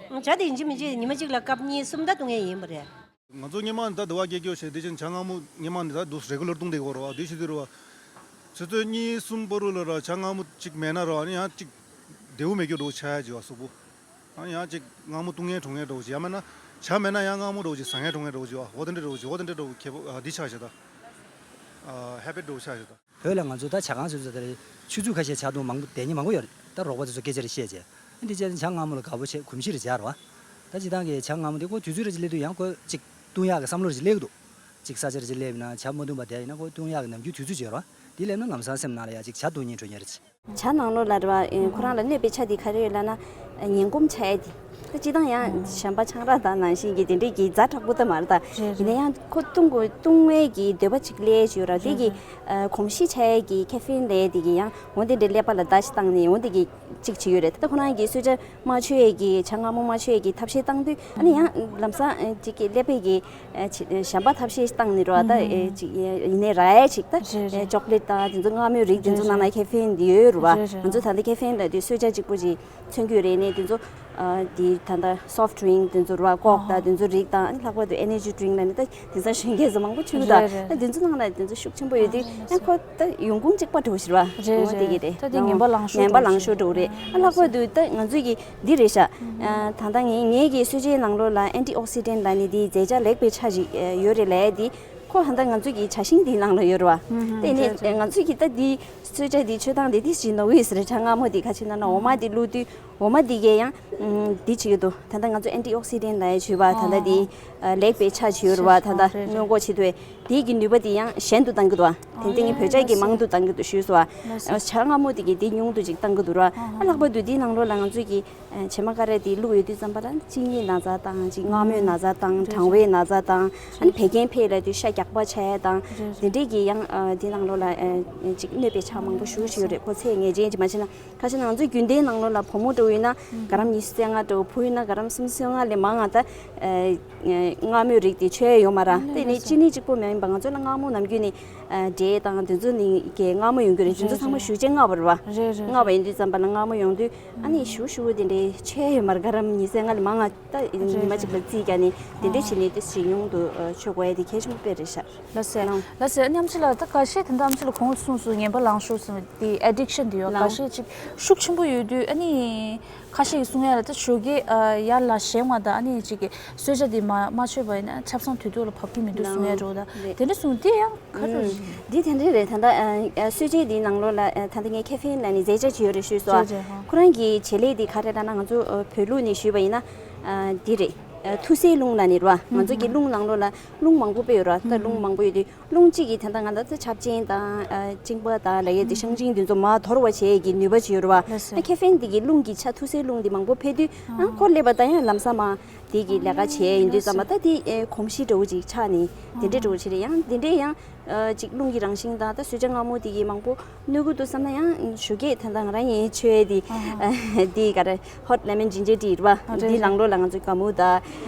པ། ཇ་དེ་ཡིན་གཅིག་མིན་གཅིག་ཉི་མ་གཅིག་ལ་ཀབ་གཉིས་གསུམ་ད་བཏུང་ཡས་ཡིན་པ་རེད། ང་ཚོ་སྔོན་མ་ད་དུ་བ་སྐྱེ་སྐྱེ་བྱས་དེ་བཞིན་ཇ་མངར་མོ་སྔོན་མ་ནས་ད་དུ་རེ་གུ་ལར་བཏུང་བསྡད་ཀྱི་ཡོད་རེད་པ། དེ་བྱེད་དུས་རེད་པ། ཆུ་ཚོད་གཉིས་གསུམ་བར་དུ་ལ་ར་ཇ་མངར་མོ་གཅིག་མེད་ན་ར་ཨ་ནི་ཡང་གཅིག་བདེ་པོ་མེད་རྒྱུ་འདྲ་བོ་ཆགས་ཡ་ཅིག་པ་གཟུགས་པོ། ཨ་ནི་ཡང་གཅིག་མངར་མོ་བཏུང་ཡས་འགྲོ་ཡས་འདྲ་བོ་ཅིག་ཡང་མིན་ན་ཇ་མེད་ན་ཡང་མངར་མོ་འདྲ་བོ་ཅིག་ཟ་ཡས་འགྲོ་ཡས་འདྲ་བོ་ཅིག་པ། འོ་དེ་འདྲ་འདྲ་བོ་ཅིག་འོ་དེ་འདྲ་འདྲ་བོ་ཁྱད་པར་ཨ་འདི་ཆགས་བྱས་ད། ཨ་ཧེ་བིཊ་འདྲ་བོ་ཆགས་བྱས་ད། བོད་ལ་ང་ཚོ་ད་ཇ་ཁང་ཟེར་ཚོ་ད་རེད། ཆུ་ཚོད་ཁ་ཤས་ཇ་བཏུང་མང་པོ་བསྡད་མཁན་མང་པོ་ཡོད་རེད། ད་རོགས་པ་དེ་ཚོ་སྐད་ཆ་རེ་བཤད་བྱས། འདི་བྱས་ན་ཇ་མངར་མོ་ལ་དགའ་པོ་བྱས་གོམས་གཤིས་རེ་སྦྱར་བ། ད་སྤྱིར་བཏང་གི་ཇ་མངར་མོ་དེ་ཁོ་དུས་ཚོད་རེ་ཅིག་སླེབས་དུས་ཡང་ཁོ་ཅིག་བཏུང་ཡག་གི་བསམ་བློ་རེ་ཅིག་སླེབས་ཀྱི་འདུག་ཅིག་ས་ཆ་རེ་ཅིག་སླེབས་ན་ཇ་མ་བཏུང་བར་བསྡད་ཡིན་ན་ཁོ་བཏུང་ཡག་གི་ནམ་རྒྱུན་དུས་ཚོད་ཅིག་ཡོད་རེད་པ། དེ་སླེབས་ན་ལམ་སང་སེམས་ནང་ལ་ཡ་ཅིག་ཇ་བཏུང་སྙིང་བྲོ་མཁན་རེ་ཅིག་ཇ་ནང་ལོགས་ལ་རེད་པ། ཨེ་ཁོ་རང་ལ་གནོད་པའི་ཆ་དེ་ག་རེ་ཡོད་ལབ་ན། ཨེ་ངན་གོམས་ཆགས་ཡས་དེ། ད་སྤྱིར་བཏང་ཡང་གཞན་པ་ཆང་རག་དང་ནང་བཞིན་གྱི་དེ་འདྲས་ཀྱི་ཛ་དྲག་པོ་ད་མ་རེད་ད། རེད་ཡིན་ན་རེད། ཡང་ཁོ་བཏུང་དགོས་བཏུང་བའི་གི་འདོད་པ་ཅིག་སླེབས་ཡས་ཅིག་ཡོད་རེད་པ། དེ་གི་རེད་རེད། ཨ་གོམས་གཤིས་ཆགས་ཡས་ཀྱི་ཁེ་ཕེན་ལབ་ཡས་དེ་གི་ཡང་འོ་དེ་འདྲས་ཀླད་པ་ལ་བརྡ་ཞིག་བཏང་ནས་འོ་དེ་གི་ཅིག་བྱེད་ཀྱི་ཡོད་རེད། ད་ཁོ་རང་གིས་གསོལ་ཇ་མ་མཆོད་ཡས་ཀྱི་ཇ་མངར་མོ་མ་མཆོད་ཡས་ཀྱི་ཐབས་ཤེས་བཏང་དུས་ཨ་ནི་ཡང་ལམ་སང་ཨ་ཅིག་གི་ཀླད་པའི་གི་ཨ་ཅིག་གཞན་པ་ཐབས་ཤེས་བཏང་ནས་རེད་པ། ད་ཨེ་ཅིག་ཡིན་ནའི་རག་ཡས་ཅིག་ད་རེད་རེད། ཨེ་ཅོག་ལེཊ་དང་དེ་ཚོ་མངར་མོའི་རིགས་དེ་ཚོ་རེད་ནང་ན་རེད། ཁེ་ཕེན་དེ་ཡོད་རེད་པ། རེད་རེད། ང་ཚོ་ད་ལྟ་ཁེ་ཕེན་ལབ་དུས་གསོལ་ཇ་གཅིག་པོ་ཅིག་མཚོན་གྱི་རེད། ནས་དེ་ཚོ་ཨ་དེ་ད་ལྟ་སོཕ་ཊི་ཌི་རིང་ཀི་དེ་ཚོ་རེད་པ། ཀོག་དང་དེ་ཚོ་རིགས་དང་ཨ་ནི་ལྷག་པར་དུ་ཨེ་ནར་ཇི་ཌི་རིང་ཀི་ལབ་ནས་ད་དེང་སང་གཞོན་སྐྱེས་ཚོ་མང་པོ་མཆོད་ཀྱི་འདུག་རེད་རེད། ད་དེ་ཚོ་ནང་ལ་དེ་ཚོ་ཤུགས་ཆེན་པོ་ཡོད་དུས་ཨ་ཁོ་ད་ཡོང་ཁུངས་གཅིག་པ་འདྲ་བོ་ཞིག་རེད་པ། རེད་འོ་དེ་གི་རེད། རེད། ད་དེ་ངན་པ་ལང་ཤོར་ངན་པ་འདྲ་བོ་ལང་ཤོར་ཞིག་འདྲ་བོ་རེད། ཨ་ལྷག་པར་དུ་ད་ང་ཚོས་ཀྱི་འདི་རེད་ཤག་ཨ་ད་ལྟ་ངས་ངས་ཀྱི་གསོལ་ཇའི་ནང་ལོགས་ལ་ཨན་ཊི་ཨོག་སི་ཌེན་ལབ་ནས་དེའི་རྫས་ཆ་ལེགས་པའི་ཆ་ཞིག་ཡོད་རེད་ལབ་ཡས་དེ་ཁོ་ད་ལྟ་ང་ཚོས་ཀྱི་ཇ་ཤིང་དེའི་ནང་ལ་ཡོད་རེད་པ། དེ་ནས་ང་ཚོས་ཀྱི་ད་དེ་གསོལ་ཇ་དེ་མཆོད་སྟངས་དེ་དེ་ཞིག་ནོར་གྱི་རེད། ཇ་མངར་མོ་དེ་ག་ཅི་ན་ན་འོ་མ་དེ་བླུགས་དུས་འོ་མ་དེ་གས་ཡང་འདི་བྱེད་ཀྱི་འདུག་ད་ལྟ་ང་ཚོ་ཨན་ཊི་ཨོག་སི་ཌེན་ལབ་ཡས་བྱས་པ་ད་ལྟ་དེ་ལེགས་པའི་ཆ་བྱས་ཡོད་རེད་པ། ད་ལྟ་སྔོན་འགོག་བྱེད་ཐུབ་པའི་དེའི་གི་ནུས་པ་དེ་ཡང་ཞན་དུ་བཏང་གི་འདུག་པ། དེ་སྟེང་གི་བོད་ཇ་གི་མང་དུ་བཏང་གི་འདུག་ཞུས་སོང་པ། ཇ་མངར་མོ་དེ་གི་དེ་ཉུང་དུ་ཅིག་བཏང་གི་འདུག་ར། ཨ་ལྷག་པར་དུ་དེའི་ནང་ལོགས་ལ་ང་ཚོས་ཀྱི་བྱེ་མ་ཀ་ར་དེ་བླུགས་ཡོད་དུས་ཙམ་པ་ལ་གཅིན་སྙིའི་ན་ཚ་དང་ཅིག་མངར་མོའི་ན་ཚ་དང་གྲང་བའི་ན་ཚ་དང་ཨ་ནི་བད་ཀན་འཕེལ་ལབ་དུས་ཤ་རྒྱགས་པ་ཆགས་ཡས་དང་དེ་འདྲས་ཀྱི་ཡང་དེའི་ནང་ལོགས་ལ་ཅིག་གནོད་པའི་ཆ་མང་པོ་ཞེ་པོ་ཞིག་ཡོད་རེད། ཁོ་ཚད་ངེས་ཅན་ཅིག་མ་བྱས་ན། ཁ་ཤས་ང་ཚོའི་རྒྱུན་ལྡན་ནང་ལོགས་ལ་བུ་མོ་འདྲ་བོ་ཡིན་ན་ག་རམ་ཉི་ཤུ་རྩ་ལྔ་འདྲ་བོ། བུ་ཡིན་ན་ག་རམ་སུམ་ཅུ་སོ་ལྔ་ལས་མང་ང་ད་མངར་མོའི་རིགས་དེ་མཆོད་ཡས་ཡོད་མ་རེད། དེ་ནས་གཅིན་སྙི་གཅིག་པོ་མ་ཡིན་པ་ང་ཚོ་ལ་མངར་མོ་ནམ་རྒྱུན་ནས་འབྲས་དང་དེ་ཚོ་ནས་གས་མངར་མོ་ཡོང་གི་རེད། དེ་ཚོ་ཚང་མ་ཞུ་ཆེན་མངར་བ་རེད་པ། རེད་རེད། མངར་བ་ཡིན་དུས་ཙམ་པ་ལ་མངར་མོ་ཡོང་དུས་ཨ་ནི་ཞུ་ཞུ་དེ་འདྲའི་མཆོད་ཡས་ཡོད་མ་རེད། ག་རམ་ཉི་ཤུ་རྩ་ལྔ་ལས་མང་ང་ད་ཉི་མ་གཅིག་ལ་རྩིས་རྒྱག་ནས་དེ་འདྲ་བྱས་ནས་དེ་ཞིག་ཉུང་དུ་མཆོད་དགོས་ཡས་དེ་གལ་ཆེན་པོ་དཔེ་རེད་ཤག་ལགས་སེ། ལགས་སེ། ཨ་ནི་ཨམ་ཆི་ལགས་ད་འགའ་ཤས་དེ་འདྲ་ཨམ་ཆི་ལགས་གོང་གསུངས་སོང་། ངན་པ་ལང་ཤོར་སོང་དེ་ཨེ་ཌིག་ཤན་དེ་ཡོད། འགའ་ཤས་ཅིག་ཤུགས་ཆེན་པོ་ཡོད་དུས་ཨ་ནི་ཁ་ཤས་ཀྱིས་གསུང་ཡ་ལ་ད་ཞོགས་ཀས་ཨ་ཡར་ལ་བཞེངས་བ་དང་ཨ་ནི་ཅིག་གི་གསོལ་ཇ་དེ་མ་མ་མཆོད་པ་ཡིན་ན་ཆབ་གསང་དུས་ཐོག་ལ་བབས་ཀྱི་མི་འདུག་གསུང་ཡ་འདྲ་བོ་དང་དེ་འདྲ་གསུངས། དེ་ཡང་ག་རེ་རེད། འདི་དེ་འདྲ་རེད། ད་ལྟ་ཨ་གསོལ་ཇའི་འདིའི་ནང་ལོགས་ལ་ཨ་ད་ལྟ་ངས་ཁེ་ཕེན་ལབ་ནས་རྫས་ཆ་ཅིག་ཡོད་རེད་ཞུས་སོང་། རྫས་ཆ། ཧ། ཁོ་རང་གི་བྱེད་ལས་འདི་ག་རེ་ལབ་ན་ང་ཚོ་ཨ་བོད་ལུགས་ནས་ཞུས་པ་ཡིན་ན་ཨ་འདི་རེད། ཨ་ཐུར་སེལ་རླུང་ལབ་ནས་རེད་པ། ང་ཚོ་གི་རླུང་ནང་ལོགས་ལ་རླུང་མང་པོ་དཔེ་ཡོད་རེད་པ། ད་རླུང་མང་པོ་ཡོད་དུས་རླུང་གཅིག་གིས་ད་ལྟ་ང་ལ་ད་ཆབ་ཆེན་དང་ཨ་གཅིན་པ་དང་ལབ་ཡས་དེ་ཤང་ཆིང་དེ་ཚོ་མར་དོར་བ་བྱེད་ཡས་ཀྱི་ནུས་པ་ཅིག་ཡོད་རེད་པ། ལགས་སོ། ད་ཁེ་ཕེན་འདི་གི་རླུང་གི་ཆ་ཐུར་སེལ་རླུང་འདི་མང་པོ་འཕེལ་དུས་ཨ་ཁོ་སླེབས་པ་དང་ཡང་ལམ་སང་མར་ དེ་གི་ལས་ཀ་བྱས་ཡིན་དུས་ཙམ་པ་ད་དེ་ཨེ་གོམས་གཤིས་འདྲ་བོ་ཅིག་ཆགས་ནས་དེ་འདྲའི་འདྲ་བོ་ཅིག་རེད། ཡང་དེ་འདྲའི་ཡང་ཨ་ཅིག་རླུང་གི་རང་བཞིན་དང་ད་གསོལ་ཇ་མངར་མོ་དེ་གི་མང་པོ་གནོད་ཀྱི་འདུག་བསམ་ན་ཡང་ཞོགས་ཀས་ད་ལྟ་ང་རང་ཡིན་མཆོད་ཡས་དེ་ཨ་དེ་ག་རེ་ཧོ་ཊི་ལེ་མོན་ཇིན་ཇར་ཊི་རེད་བ། ཨ་རེད་དེ་རེད། ནང་ལོགས་ལ་ང་ཚོ་ག་མུ་ད་ཨ་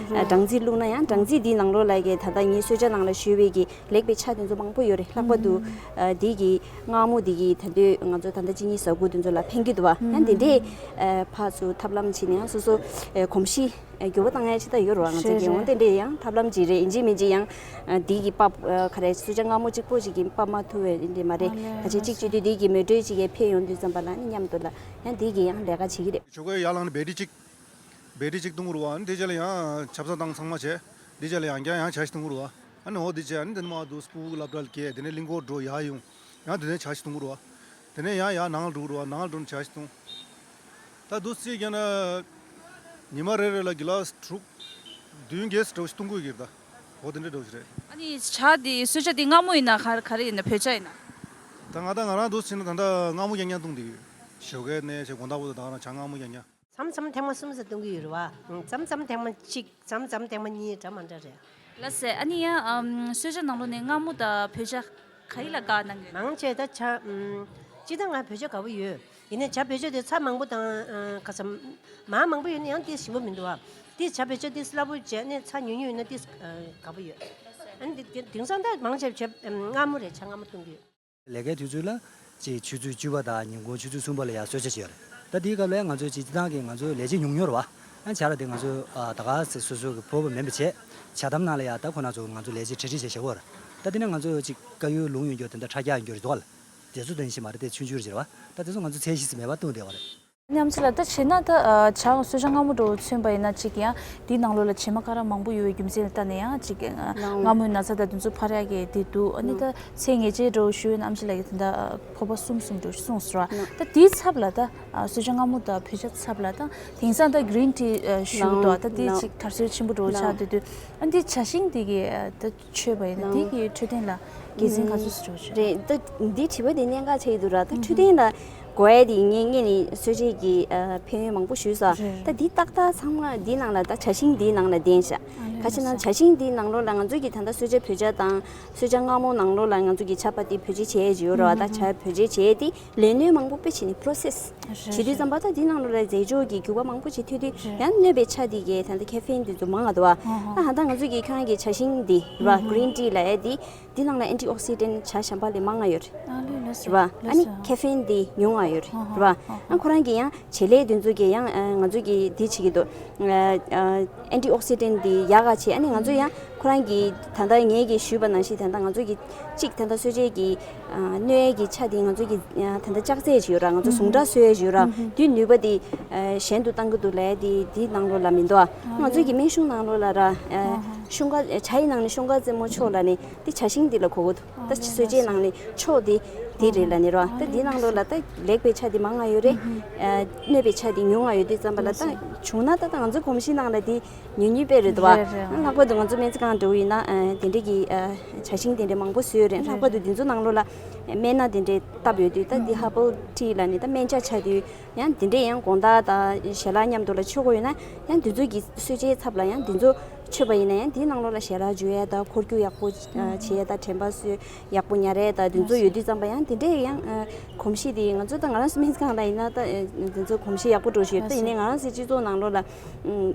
སྦྲང་རྩི་བླུགས་ན་ཡང་སྦྲང་རྩི་དེ་ནང་ལོགས་ལ་གི་ད་ལྟ་ངའི་གསོལ་ཇ་ནང་ལ་བཞུས་པའི་གི་ལེགས་པའི་ཆ་དེ་ཚོ་མང་པོ་ཡོད་རེད། ལྷག་པར་དུ་ཨ་དེ་གི་མངར་མོ་དེ་གི་ད་དུས་ང་ཚོ་ད་ལྟ་གཅིན་སྙི་ཟ་དགུ་དེ་ཚོ་ལ་ཕན་གྱི་འདུག་བ། ཡང་དེ་འདྲའི་ཨ་ཕར་ཚུར་ཐབས་ལམ་བྱས་ནས་ཡང་སོ་སོ་ཨ་གོམས་གཤིས་ཨ་འགྱུར་བ་བཏང་ཡ་ཅི་ད་ཡོད་རེད་བ། ང་ཚོ་རེད་གི་འོན་རེད། ཏེ་འདྲའི་ཡང་ཐབས་ལམ་ཅིག་རེད། ཡིན་གཅིག་མིན་གཅིག་ཡང་ཨ་དེ་གི་པབ་ཨ་ག་རེ་གསོལ་ཇ་མངར་མོ་གཅིག་པོ་ཅིག་གིས་པབ་མ་ཐུབ་པའི་རེད་མ་རེད། ཨ་ལས་ད་ཆ་ལས་གཅིག་ལས་བྱེད་དུས་དེ་གི་མེ་དྲོད་ཅིག་གི་ཕན་ཡོང་དུས་ཙམ་པ་ལ་ནི་མཉམ་དུ་ལ་ཡང་དེ་གི་ཡང་ལས་ཀ་བྱེད་ཀྱི་རེད། ཞོགས་ཀས་ཡར་ལངས་ནས་བེ་ཏི་གཅིག་བེ་ཏི་གཅིག་བཏུང་དགོས་རེད་བ། ཨ་ནི་དེ་རྗེས་ལ་ཡང་ཆབ་གསང་བཏང་ཚང་མ་བྱས། དེ་རྗེས་ལ་ཡང་བསྐྱར་ཡང་ཇ་ཞིག་བཏུང་དགོས་རེད་བ། ཨ་ནི་འོ་དེ་བྱས་ཨ་ནི་དེ་ནས་མར་འདུག་སེ་སྤུ་གུ་སློབ་གྲྭར་བསྐྱལ། དེ་ནས་གླིང་སྐོར་འགྲོ་ཡར་ཡོང་། ཡང་དེ་ནས་ཇ་ཞིག་བཏུང་དགོས་རེད་བ། དེ་ནས་ཡང་ཡར་ནང་ལ་འགྲོ་དགོས་རེད་བ། ནང་ལ་འགྲོ་ནས་ཇ་ཞིག་བཏུང་། ད་འདུག་སེ་བྱས་ན་ཉི་མ་རེ་རེ་ལ་གི་ལཱས་དྲུག་བདུན་གྱིས་འདྲ་བོ་ཞིག་བཏུང་དགོས་ཀྱི་རེད་ད། འོ་དེ་འདྲ་འདྲ་བོ་ཞིག་རེད། ཨ་ནི་ཇ་དེ་གསོལ་ཇ་དེ་མངར་མོ་ཡིན་ན་ག་ག་རེ་ཡིན་ན། བོད་ཇ་ཡིན་ན། ད་ང་ད་ང་རང་འདུག་སེ་བྱས་ན་ད་ལྟ་མངར་མོ་རྐྱང་རྐྱང་བཏུང་བསྡད་ཡོད། ཞོགས་ཀས་ནས་བྱས་དགོང་དག་བར་དུ་ད་ང་རང་ཇ་མངར་མོ་རྐྱང་རྐྱང་། མཚམས་མཚམས་ཐེངས་མ་གསུམ་ཙམ་བཏུང་གི་ཡོད་རེད་བ། མཚམས་མཚམས་ཐེངས་མ་གཅིག་མཚམས་མཚམས་ཐེངས་མ་གཉིས་འདྲ་མི་འདྲ་རེད། ལགས་སེ། ཨ་ནི་ཡང་ཨམ་གསོལ་ཇ་ནང་ལོགས་ནས་མངར་མོ་དང་བོད་ཇ་ག་རེ་ལ་དགའ་གནང་གི། མང་ཆེ་ད་ཇ་ཨམ་སྤྱིར་བཏང་ང་བོད་ཇ་དགའ་པོ་ཡོད། ཡིན་ནའི་ཇ་བོད་ཇ་དེ་ཚྭ་མང་པོ་དང་ཨ་ག་ཚ་མར་མང་པོ་ཡོད་ན་ཡང་དེ་ཞིམ་པོ་མི་འདུག་བ། དེ་ཇ་བོད་ཇ་དེ་སླ་པོ་བྱས་ནས་ཚྭ་ཉུང་ཉུང་ཡོད་ན་དེ་ཨ་དགའ་པོ་ཡོད། ཨ་ནི་དེ་དེང་སང་ད་མང་ཆེ་ཇ་ཨམ་མངར་མོ་རེད། ཇ་མངར་མོ་བཏུང་གི་ཡོད། ལས་ཀའི་དུས་ཚོད་ལ་ཅིག་ཆུ་ཚོད་བཅུ་པ་དང་ཉིན་གུང་ཆུ་ཚོད་གསུམ་པ་ལ་ཡང་གསོལ་ཇ་བྱེད་ཡོད་རེད། ད་དེའི་སྐབས་ལ་ང་ཚོ་ཅིག་སྤྱིར་བཏང་གི་ང་ཚོ་ལས་བྱེད་ཉུང་ཉུང་རེད་བ། ཨ་ཇ་ར་དེ་ང་ཚོ་ཨ་ད་ག་ཚེ་སོ་སོ་གི་ཕོར་པ་མིན་པ་བྱས་ཇ་དམ་ནང་ལ་ཡང་ད་ཁོ་ན་ཚོ་ང་ཚོ་ལས་བྱེད་གྲ་སྒྲིག་བྱས་བཞག་གོ་རེད། ད་དེ་ནས་ང་ཚོ་ཅིག་དཀར་ཡོལ་ལུང་ཡོད་རྒྱུ་དེ་འདྲ་ཁྲ་རྒྱག་ཡོད་རྒྱུ་རེད་འདུག་ག་ལ། དེ་ཚོ་དོན་ཞིག་མ་རེད། དེ་ཆུང་ཆུང་རེད་བ། ད་དེ་ཚོ་ང་ཚོ་ཚད་གཞི་ཙམ་མེད་པ་བཏུང་བསྡད་པ་རེད། ཨ་ནི་ཨམ་ཆི་ལགས། ད་བྱས་ན་ད་ཨ་ཇ་གསོལ་ཇ་མངར་མོ་འདྲ་བོ་མཚོན་པ་ཡིན་ན་ཅིག་ཡང་དེའི་ནང་ལོགས་ལ་བྱེ་མ་ཀ་ར་མང་པོ་ཡོད་པའི་རྒྱུ་མཚན་ལ་བལྟས་ནས་ཡང་ཅིག་ཨ་ལའང་མངར་མོའི་ན་ཚ་དང་དེ་ཚོ་འཕར་ཡག་གི་དེ་འདུག་ཨ་ནི་ད་ཚད་ངེས་ཅན་འདྲ་བོ་ཞུས་ཡོད་ན་ཨམ་ཆི་ལགས་ཀྱིས་ད་ལྟ་ཕོར་པ་གསུམ་གསུམ་འདྲ་བོ་ཞིག་གསུངས་སོང་ར། ད་དེའི་ཚབ་ལ་ད་ཨ་གསོལ་ཇ་མངར་མོ་དང་བོད་ཇ་ཚབ་ལ་ད་དེང་སང་ད་གི་རིན་ཊི་ཨ་ཞུ་འདུག་ད་དེ་ཅིག་དར་སྲོལ་ཆེན་པོ་འདྲ་བོ་ཆགས་བསྡད་དུས་ཨ་འདི་ཇ་ཤིང་དེ་གི་ཨ་ད་མཆོད་པ་ཡིན་ན་དེ་གི་འཕྲོད་བསྟེན་ལ་དགེ་མཚན་ག་ཚོད་ཞིག་འདྲ་བོ་ཞིག་རེད། ད་འདི་དྲི་བ་དེ་གནད་འགག་ཆགས་ཀྱི་འདུག་ར། ད་འཕྲོད་བསྟེན་ལ་དགོས་ཡ་དེ་ངས་ངས་ནི་གསོལ་ཇ་གི་ཨ་ཕན་ཡོན་མང་པོ་ཞུས་ས། རེད། ད་འདི་ཏག་ཏག་ཚང་མ་འདི་ནང་ལ་ད་ཇ་ཤིང་འདིའི་ནང་ལ་ལྡན་ཤག་ཨ་ལས་ག་ཅི་ན་ལགས་སོ། ཇ་ཤིང་འདིའི་ནང་ལོགས་ལ་ང་ཚོ་གི་ད་ལྟ་གསོལ་ཇ་བོད་ཇ་དང་གསོལ་ཇ་མངར་མོ་ནང་ལོགས་ལ་ང་ཚོ་གི་ཇ་པ་ཏི་བོད་ཇ་བྱས་ཡས་ཅིག་ཡོད་ར་བ། ད་ཇ་བོད་ཇ་བྱས་ཏེ་ལས་སྣོན་མང་པོ་དཔེ་བྱས་ནས་པོ་རོ་སེ་སི་རེད། བྱེད་དུས་ཙམ་པ་ད་འདི་ནང་ལོགས་ལ་རྫས་སྦྱོར་གྱི་རྒྱུ་བ་མང་པོ་ཅིག་ཐོན་དུས་རེད། ཡང་གནོད་པའི་ཆ་འདི་གའི་ད་ལྟ་ཁེ་ཕིན་འདི་ཚོ་མང་ང་འདུག་བ། ཨ་ཧ། ད་ཧ་ད་ང་ཚོ་གི་ཁྱེད་རང་གི་ཇ་ཤིང་འདི་ར་གི་རིན་ཊི་ལབ་ཡ་འདི་འདི་ནང་ལ་ཨན་ཊི་ཨོག་སི་ཌེན་ཊི་ཇ་གཞན་པ་ལས་མང་ང་ཡོད་རེད། ཨ་ལས་ལགས་སོ། རེད་བ། ཨ་ལས་ནི་སོ། ཁེ་ཕིན་འདི་ཉུང་ང་ཡོད་རེད། ཨ་ཧ། རེད་བ། ཨ་ཧ། ཨ་ཁོ་རང་གི་ཡང་བྱེད་ལས་འདི་ཚོ་གི་ཡང་ཨ་ང་ཚོ་གི་འདི་བྱེད་ཀྱི་འདུག་ཨ་ཨ་ཨན་ཊི་ཨོག་སི་ཌེན་ཊི་འདི་ཡག་ག་བྱེད། ཨ་ནི་ང་ཚོ་ཡང་ཁོ་རང་གི་ད་ལྟ་ངས་གི་ཞུས་པ་ནང་བཞིན་ད་ལྟ་ང་ཚོ་གི་གཅིག་ད་ལྟ་གསོལ་ཇའི་གི་ཨ་གནོད་ཡས་ཀྱི་ཆ་དེ་ང་ཚོ་གི་ཨ་ད་ལྟ་ལྕགས་རྫས་ཅིག་ཡོད་ར། ང་ཚོ་ཟུངས་ཁྲག་གསོ་ཡས་ཅིག་ཡོད་ར། དེའི་ནུས་པ་དེ་ཨ་གཞན་དུ་བཏང་གི་འདུག་ལབ་ཡས་དེ་དེའི་ནང་ལོགས་ལ་མི་འདུག་ཨ་ང་ཚོ་གི་སྨན་གཞུང་ནང་ལོགས་ལ་ར་ཨ་ཤུན་ཀ་ཇའི་ནང་ནས་ཤུན་ཀ་རྩེ་མོ་མཆོག་ལབ་ནས་དེ་ཇ་ཤིང་འདི་ལ་གོ་གི་འདུག་ད་གསོལ་ཇའི་ནང་ནས་མཆོག་དེ་དེ་རེད་ལབ་ནས་ར། ད་དེའི་ནང་ལོགས་ལ་ད་ལེགས་པའི་ཆ་དེ་མང་ང་ཡོད་རེད། ཨ་གནོད་པའི་ཆ་དེ་ཉུང་ང་ཡོད་དུས་ཙམ་པ་ལ་ད་བྱུང་ན་ད་ད་ང་ཚོ་གོམས་གཤིས་ནང་ལ་དེ་ཉུང་ཉུང་དཔེ་རེད་འདུག་བ། རེད་རེད། ལྷག་པར་དུ་ང་ཚོ་སྨན་རྩིས་ཁང་འདྲ་བོ་ཡིན་ན་ཨ་དེ་འདྲས་ཀྱི་ཨ་ཇ་ཤིང་དེ་འདྲས་མང་པོ་བཟོས་ཡོད་རེད། ལྷག་པར་དུ་དེ་ཚོ་ནང་ལོགས་ལ་སྨན་སྣ་དེ་འདྲས་བཏབ་ཡོད་དུས་ད་འདི་ཧར་བལ་ཊི་ལབ་ནས་ད་སྨན་ཆ་ཆགས་དུས་ཡང་དེ་འདྲས་ཡང་དགོང་དག་དང་ཞལ་ལག་མཉམ་དུ་ལ་མཆོད་དགོས་ཡོད་ན་ཡང་དེ་ཚོ་གི་གསོལ་ཇའི་ཚབ་ལ་ཡང་དེ་ཚོ་མཆོད་པ་ཡིན་ན་ཡང་དེའི་ནང་ལོགས་ལ་ཞལ་ལག་མཆོད་ཡས་དང་འཁོར་རྒྱུག་ཡག་པོ་བྱེད་ཡས་དང་དྲན་པ་གསོས་ཡག་པོ་ཉར་ཡས་དང་དེ་ཚོ་ཡོད་དུས་ཙམ་པ་ཡང་དེ་འདྲས་ཡང་ཨ་གོམས་གཤིས་དེ་ང་ཚོ་ད་ང་རང་ཚོ་སྨན་རྩིས་ཁང་ལ་ཡིན་ན་ད་ཨ་དེ་ཚོ་གོམས་གཤིས་ཡག་པོ་འགྲོ་བཞིན་ཡོད། ད་ཡིན་ནའི་ང་རང་ཚོའི་སྤྱི་ཚོགས་ནང་ལོགས་ལ་ཨ་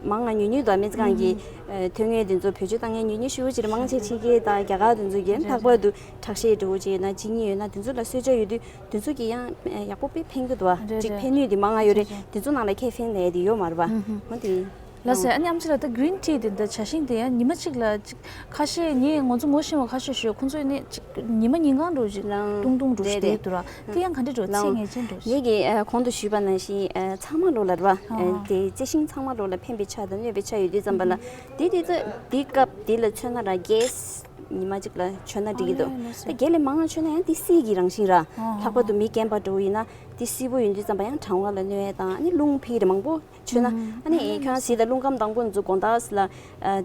མང་ང་ཉུང་ཉུང་དང་སྨན་རྩིས་ཁང་གི་ཨ་ཐོན་དངོས་དེ་ཚོ་བེད་སྤྱོད་བཏང་མཁན་ཉུང་ཉུང་ཞེ་པོ་ཅིག་རེད། མང་ཆེ་ཕྱི་རྒྱལ་དང་རྒྱ་གར་དེ་ཚོ་གིས་ལྷག་པར་དུ་ཁྲག་ཤེད་འགྲོ་བོ་ཅིག་ཡོད་ན་གཅིན་སྙི་ཡོད་ན་དེ་ཚོ་ལ་གསོལ་ཇ་ཡོད་དུས་དེ་ཚོ་གིས་ཡང་ཨ་ཡག་པོ་དཔེ་ཕན་གྱི་འདུག་བ། རེད་ཅིག་རེད། ཕན་ནུས་དེ་མང་ང་ཡོད་རེད། རེད་རེད། དེ་ཚོ་ནང་ལ་ཁེ་ཕན་ལས་དེ་ཡོད་མ་རེད་པ། ཧུམ་ཧུམ། འོ་དེ། ལགས་སོ། ཨ་ནི་ཨམ་ཆི་ལགས་ད་གི་རིན་ཊི་དེ་འདྲ་ཇ་ཤིང་དེ་ཡང་ཉི་མ་གཅིག་ལ་ཅིག་ཁ་ཤས་ངས་ང་ཚོ་ངོ་ཤེས་པ་ཁ་ཤས་ཞུས། ཁོང་ཚོས་ནི་ཅིག་ཉི་མ་ཉིན་གང་འགྲོ་ཞིག་ལའང་བཏུང་བཏུང་འགྲོ་ཞིག་རེད་རེད། དེ་འདུག་ར། དེ་ཡང་ག་འདྲ་འགྲོ། ལའང་ཚད་ངེས་ཅན་འགྲོ་ཞིག་ངེད་ཀྱིས་ཨ་གོང་དུ་ཞུས་པ་ནང་བཞིན་ཨ་ཚང་མ་ལོ་ལ་རེད་བ། ཨ་ཨ་དེ་རྩི་ཤིང་ཚང་མ་ལོ་ལ་ཕན་པའི་ཆ་དང་གནོད་པའི་ཆ་ཡོད་དུས་ཙམ་པ་ལ་དེ་དེ་ཚོ་དེ་སྐབས་དེ་ལ་མཚོན་ན་ར་གེ་སི་ཉི་མ་གཅིག་ལ་མཆོད་ན་འགྲིག་གི་འདུག་ཨ་ལས་ལགས་སོ། ད་དེ་ལས་མང་ང་མཆོད་ན་ཡང་དེ་སྲིད་ཀྱི་རང་བཞིན་ར། ཨ་ལྷག་པར་དུ་མི་རྒན་པ་འགྲོ་བོ་ཡིན་ན་ དེ་བསིལ་པོ་ཡིན་དུས་ཙམ་པ་ཡང་གྲང་བ་ལ་གནོད་ཡས་དང་ཨ་ནི་རླུང་འཕེལ་རེ་མང་པོ་མཆོད་ན། ཨ་ནི་ཁྱོད་རང་གཟིགས་དང་རླུང་ཁམས་དང་པོ་ཚོ་དགོང་དག་ལ་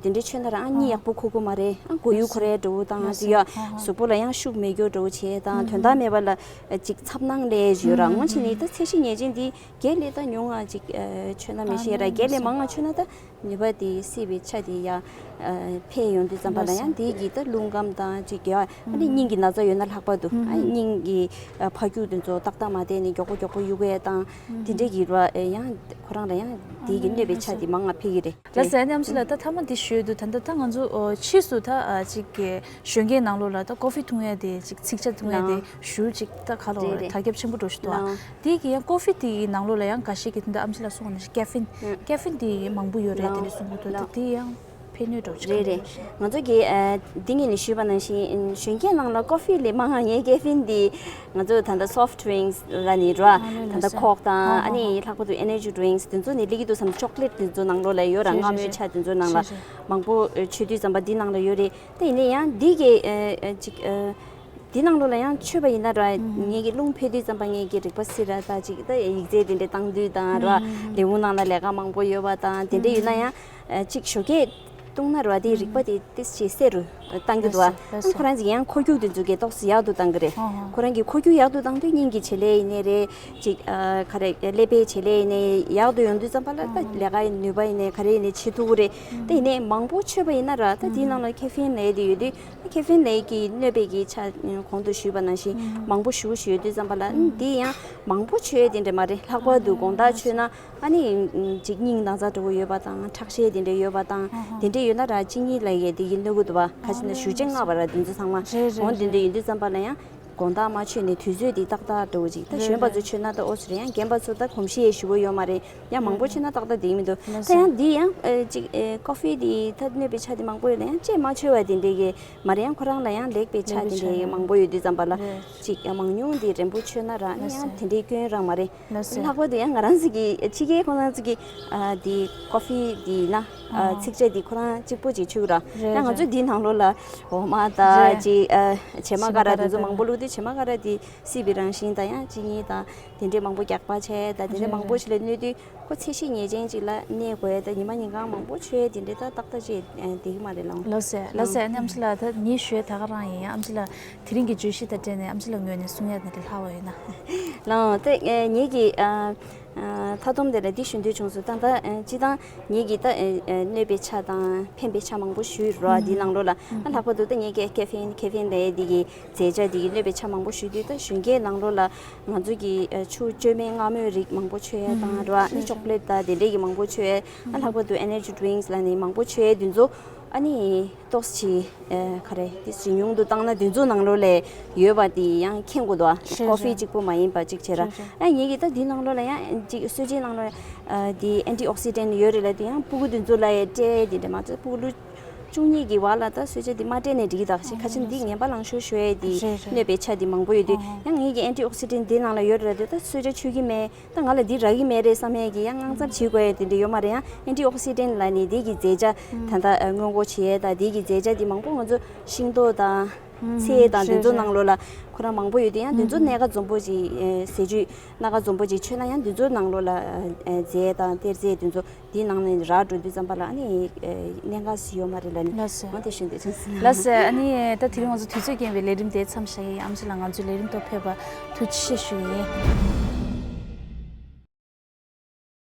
དེ་འདྲའི་མཆོད་ན་རང་ཨ་གཉིད་ཡག་པོ་ཁུག་གི་མ་རེད། ཨ་མགོ་ཡུ་འཁོར་ཡས་འདྲ་བོ་དང་ཅིག་ཡ་གཟུགས་པོ་ལ་ཡང་ཤུགས་མེད་རྒྱུ་འདྲ་བོ་བྱས་དང་དོན་དག་མེད་པ་ལ་ཅིག་འཚབ་སྣང་སླེབས་ཡོད་ར། ངོ་ཆེ་ནི་ད་ཚད་གཞི་ངེས་ཅན་འདི་བརྒྱད་ལས་ད་ཉུང་ང་ཅིག་མཆོད་ན་མི་ཤེས་ར། བརྒྱད་ལས་མང་ང་མཆོད་ན་ད་ནུས་པ་དེ་སྲིད་པའི་ཆ་དེ་ཡ་འཕེལ་ཡོང་དུས་ཙམ་པ་ལ་ཡང་དེ་གི་ད་རླུང་ཁམས་དང་ཅིག་ཡ་ཨ་ནི་སྙིང་གི་ན་ཚ་ཡོད་ན་ལྷག་པར་དུ་ཨ་སྙིང་གི་འཕར་རྒྱུག་དེ་ཚོ་ཏག་ཏག་མ་བསྡད་ནས་མགྱོགས་པོ་མགྱོགས་པོ་གཡུག་ཡས་དང་དེ་འདྲས་ཀྱི་ར་ཡང་ཁོ་རང་ལ་ཡང་དེ་གི་གནོད་པའི་ཆ་དེ་མང་ང་འཕེལ་གི་རེད། ལགས་སོ། ཨ་ནི་ཨམ་ཆི་ལགས་ད་ཐ་མ་འདི་ཞུས་དུས་ད་ལྟ་ད་ང་ཚོ་ཕྱིས་སུ་ད་ཅིག་གི་གཞོན་སྐྱེས་ནང་ལོགས་ལ་ད་ཀོ་ཧྥི་འཐུང་ཡས་དེ་ཅིག་ཚིག་ཇ་འཐུང་ཡས་དེ་ཞུ་ཅིག་ད་ག་ལོ་རེད་རེད། དར་ཁྱབ་ཆེན་པོ་འགྲོ་ཞིག་འདུག་ཨ། དེ་གི་ཡང་ཀོ་ཧྥི་དེ་གི་ནང་ལོགས་ལ་ཡང་འགའ་ཤས་ཀྱི་དེ་འདྲ་ཨམ་ཆི་ལགས་གསུངས་ནས་ཀེ་ཧྥིན་ཀེ་ཧྥིན་དེ་མང་པོ་ཡོད་རེད་དེ་འདྲ་གསུང་གི་འདུག་ད་དེ་ཡང་ཕན་གནོད་འགྲོ་ཅིག་རེད་རེད། ང་ཚོ་གི་འདི་ངས་ནས་ཞུས་པ་ནང་བཞིན་གཞོན་སྐྱེས་ནང་ལ་ཀོ་ཧྥི་ལས་མང་ང་ངས་ཀེ་ཧྥིན་དེ་ང་ཚོ་ད་ལྟ་སོཕ་ཌི་རིང་ལ་ནི་ར་ད་ལྟ་ཁོག་དང་ཨ་ནི་ལྷག་པར་དུ་ཨེ་ནར་ཇི་ཌི་རིང་དེ་ཚོ་ནི་སླེབས་ཀྱི་འདུག་བསམ། ཅོག་ལེཊ་དེ་ཚོ་ནང་ལོགས་ལ་ཡོད་ར། རེད་མངར་མོའི་རེད། ཆ་དེ་ཚོ་ནང་ལ་རེད་རེད། མང་པོ་མཆོད་དུས་ཙམ་པ་འདི་ནང་ལ་ཡོད་རེད། ད་ཡིན་ན་ཡང་འདི་གི་ཅིག་འདི་ནང་ལོགས་ལ་ཡང་མཆོད་པ་ཡིན་ན་ར་ངེད་ཀྱི་རླུང་འཕེལ་དུས་ཙམ་པ་ངེད་ཀྱི་རིག་པ་སི་ར་ད་ཅིག་ད་ཡིག་ཚད་དེ་འདྲ་བཏང་དུས་དང་ར་ལས་ཁུངས་ནང་ལ་ལས་ཀ་མང་པོ་ཡོད་པ་དང་དེ་འདྲ་ཡོད་ན་ཡང་ཅིག་ཞོགས་ཀས་བཏུང་ན་ར་དེ་རིག་པ་དེ་ཏིས་ཅིག་གསལ་རུ་བཏང་གི་འདུག་ཨ། ཁོ་རང་ཚོ་ཡང་འཁོར་རྒྱུག་དེ་ཚོ་གི་ཏོག་ཙམ་ཡག་ཏུ་བཏང་གི་རེད། ཁོ་རང་གི་འཁོར་རྒྱུག་ཡག་ཏུ་བཏང་དུས་སྙིང་གི་བྱེད་ལས་ཡིན་ནའི་རེད། ཅིག་ཨ་ག་རེ་ཀླད་པའི་བྱེད་ལས་ཡིན་ནའི་ཡག་ཏུ་ཡོང་དུས་ཙམ་པ་ལ་ད་ལས་ཀའི་ནུས་པ་ཡིན་ནའི་ག་རེ་ཡིན་ནའི་བྱེད་ཐུབ་ཀྱི་རེད། ད་ཡིན་ནའི་མང་པོ་མཆོད་པ་ཡིན་ན་ར་ད་དེའི་ནང་ལ་ཁེ་ཧྥིན་ལབ་ཡས་དེ་ཡོད་དུས་ད་ཁེ་ཧྥིན་ལབ་ཡས་ཀྱི་གནོད་པའི་གི་ཆ་གོང་དུ་ཞུས་པ་ནང་བཞིན་མང་པོ་ཞེ་པོ་ཞིག་ཡོད་དུས་ཙམ་པ་ལ་ཨ་ནི་དེ་ཡང་མང་པོ་མཆོད་ཡས་དེ་འདྲ་མ་རེད། ལྷག་པར་དུ་དགོང་དག་མཆོད་ན་ཨ་ནི་ཅིག་སྙིང་ན་ཚ་འདྲ་བོ་ཡོད་པ་དང་ཁྲག་ཤེད་དེ་འདྲ་ཡོད་པ་དང་དེ་འདྲ་ཡོད་ན་ར་གཅིན་སྙི་ལབ་ཡས་དེ་གི་གནོད་ཀྱི་འདུག་པ། ཁ་ཅིག་ན་ཞུ་རྗེས་ལྔ་པ་ར་དེ་ཚོ་ཚང་མ་རེད་རེད་འོང་། དེ་འདྲ་རེད། ཡིན་དུས་ཙམ་པ་ལ་ཡང་དགོང་དག་མ་མཆོད་ནས་དུས་ཚོད་དེ་ཏག་ཏག་འདྲ་བོ་ཅིག་ད་རེད་གཞོན་པ་རེད། ཚོ་མཆོད་ན་ད་ཨོ་ཙི་རེད། ཡང་རྒན་པ་ཚོ་ད་གོམས་གཤིས་ཞེ་པོ་ཡོད་མ་རེད། ཡང་མང་པོ་མཆོད་ན་ཏག་ཏག་བསྡད་ཀྱི་མི་འདུག་ལགས་ད་སོ། ཡང་འདི་ཡང་ཨེ་ཅིག་ཨེ་ཀོ་ཧྥི་འདི་ད་གནོད་པའི་ཆ་དེ་མང་པོ་ཡོད་ལ་ཡང་ཅིག་མ་མཆོད་པ་དེ་འདྲའི་གི་མ་རེད། ཡང་ཁོ་རང་ལ་ཡང་ལེགས་པའི་ཆ་ལེགས་པའི་དེ་འདྲའི་ཆ་མང་པོ་ཡོད་དུས་ཙམ་པ་ལ་རེད། ཅིག་ཡང་མང་ཉུང་དེ་རན་པོ་མཆོད་ན་ར་ནི་ལགས་སོ། ཡང་དེ་འདྲའི་སྐྱོན་རང་མ་རེད། ལགས་སོ། ལྷག་པར་དུ་ཡང་ང་རང་ཚོ་གི་ཕྱི་རྒྱལ་ཁོང་རང་ཚོ་གི་ཨ་འདི་ཀོ་ཧྥི་འདི་ན་ཨ་ཨ་ཚིག་ཆ་འདི་ཁོ་རང་གཅིག་པོ་ཅིག་མཆོད་ར། རེད་ཡང་ང་ཚོ་རེད། འདི་ནང་ལོགས་ལ་འོ་མ་དང་རེད། ཅིག་ཨ་བྱེ་མ་ཀ་ར་བྱེ་མ་དེ་ཚོ་ཀ་ར་མང་པོ་བླུགས་དུས་བྱེ་མ་ཀ་ར་དེ་སྲིད་པའི་རང་བཞིན་དང་ཡང་གཅིན་སྙི་དང་དེ་འདྲའི་མང་པོ་རྒྱག་པ་བྱས་དང་དེ་འདྲའི་རེད་མང་པོ་རེད། ཞིག་ལ་གནོད་དུས་ཁོ་ཚད་གཞི་ངེས་ཅན་ཅིག་ལ་གནས་དགོས་དང་ཉི་མ་ཉིན་གང་མང་པོ་མཆོད་དེ་འདྲའི་ད་ཏག་ཏག་ཅིག་ཨ་བསྡད་ཀྱི་མ་རེད་ལགས། ལགས་སོ་ལགས་སོ། ཨ་ནི་ཨམ་ཆི་ལགས་ད་ངའི་ཞུ་ཡས་ད་ག་རང་ཡིན། ཨམ་ཆི་ལགས་དེ་རིང་གི་བརྗོད་གཞི་དང་འབྲེལ་ནས་ཨམ་ཆི་ལགས་ངོས་ནས་གསུང་ཡ་དེ་འདྲ་ལྷག་པ་ཡོད་ན། ལགས་ད་ངེད་ཀྱི་ཨ། མཐའ་སྡོམ་དེ་ལ་འདི་ཞུ་འདོད་བྱུང་སོང་། ད་ལྟ་སྤྱི་བཏང་ངེད་ཀྱིས་ད་གནོད་པའི་ཆ་དང་ཕན་པའི་ཆ་མང་པོ་ཞུས་རོགས། འདིའི་ནང་ལོགས་ལ་ད་ལྷག་པར་དུ་ད་ངེད་ཀྱིས་ཀེ་ཧྥིན་ཀེ་ཧྥིན་ལབ་ཡས་འདི་གི་རྫས་ཆ་འདི་གི་གནོད་པའི་ཆ་མང་པོ་ཞུས་དུས་ད་གཞོན་སྐྱེས་ནང་ལོགས་ལ་ང་ཚོ་གི་ཆུ་བཅོས་མའི་མངར་མོའི་རིགས་མང་པོ་མཆོད་ཡས་དང་རོ་ཨ་ནི་ཅོག་ལེཊ་དང་དེ་འདྲས་ཀྱི་མང་པོ་མཆོད་ཡས། ད་ལྷག་པར་དུ་ཨེ་ནར་ཇི་ཌི་རིང་ལབ་ནི་མང་པོ་མཆོད་ཡས་འདི་ཚོ་ཨ་ནི་ཏོག་ཙམ་ཨ་ག་རེ་ཏོག་ཙམ་ཉུང་དུ་བཏང་ན་དེ་ཚོ་ནང་ལོགས་ལ་ཡོད་པ་དེ་ཡང་མཁྱེན་དགོས་འདུག་རེད་ཀོ་ཧྥི་རེད། གཅིག་པོ་མ་ཡིན་པ་གཅིག་བྱས་ར། རེད་རེད། ཨ་ངེད་ཀྱིས་ད་འདི་ནང་ལོགས་ལ་ཡང་གཅིག་གསོལ་ཇའི་ནང་ལོགས་ཨ་དེ་ཨན་ཊི་ཨོག་སི་ཌེན་ཡོད་རེད་ལབ་དུས་ཡང་ཕྲུ་གུ་དེ་ཚོ་ལ་ཡང་སྤྲད་དེ་འདྲ་མ་ཚད་ཕྲུ་གུ་ལོ་བཅུ་གཉིས་ཀྱི་བར་ལ་ད་གསོལ་ཇ་འདི་མ་སྤྲད་ནས་འགྲིག་གི་ད་ཞེས་ཁ་ཆེམས་འདི་ངན་པ་ལང་ཤོར་ཤོར་ཡས་དེ་རེད་རེད། གནོད་པའི་ཆ་དེ་མང་པོ་ཡོད་དུས་ཡང་ངེད་ཀྱིས་ཨན་ཊི་ཨོག་སི་ཌེན་འདི་ནང་ལ་ཡོད་རེད་ལབ་དུས་ད་གསོལ་ཇ་མཆོད་ཀྱི་མེད། ད་ང་ལ་འདི་རག་གི་མེད་རེད་བསམ་ཡས་ཀྱི་ཡང་དངངས་འཚབ་བྱེད་དགོས་ཡས་དེ་འདྲ་ཡོད་མ་རེད། ཡང་ཨན་ཊི་ཨོག་སི་ཌེན་ལབ་ནི་འདི་གི་རྫས་ཆ་ད་ལྟ་སྔོན་འགོག་བྱེད་ཡས་དང་འདི་གི་རྫས་ཆ་འདི་མང་པོ་ང་ཚོ་ཤིང་ཏོག་དང་ཚལ་དང་དེ་ཚོ་ནང་ལོགས་ལ་ཁོ་རང་མང་པོ་ཡོད་དུས་ཡང་དེ་ཚོ་སྣ་ཁ་འཛོམས་པོ་ཅིག་ཟས་བཅུད་སྣ་ཁ་འཛོམས་པོ་ཅིག་མཆོད་ན་ཡང་དེ་ཚོ་ནང་ལོགས་ལ་རྫས་དང་གཏེར་རྫས་དེ་ཚོ་འདིའི་ནང་ནས་རག་འགྲོ་དུས་ཙམ་པ་ལ་ཨ་ནི་གནད་འགག་ཞིག་ཡོད་མ་རེད་ལབ་ནི་ལགས་སོ། འོ་དེ་ཞུ་འདོད་བྱུང་སོང་། ལགས་སོ། ཨ་ནི་ད་དེ་རིང་ང་ཚོ་དུས་ཚོད་རྐྱེན་པས་ལས་རིམ་དེ་མཚམས་བཞག་གི་ཡིན། ཨམ་ཆི་ལགས་ང་ཚོའི་ལས་རིམ་ཐོག་ཕེབས་པར་ཐུགས་རྗེ་ཆེ་ཞུ་གི་ཡིན།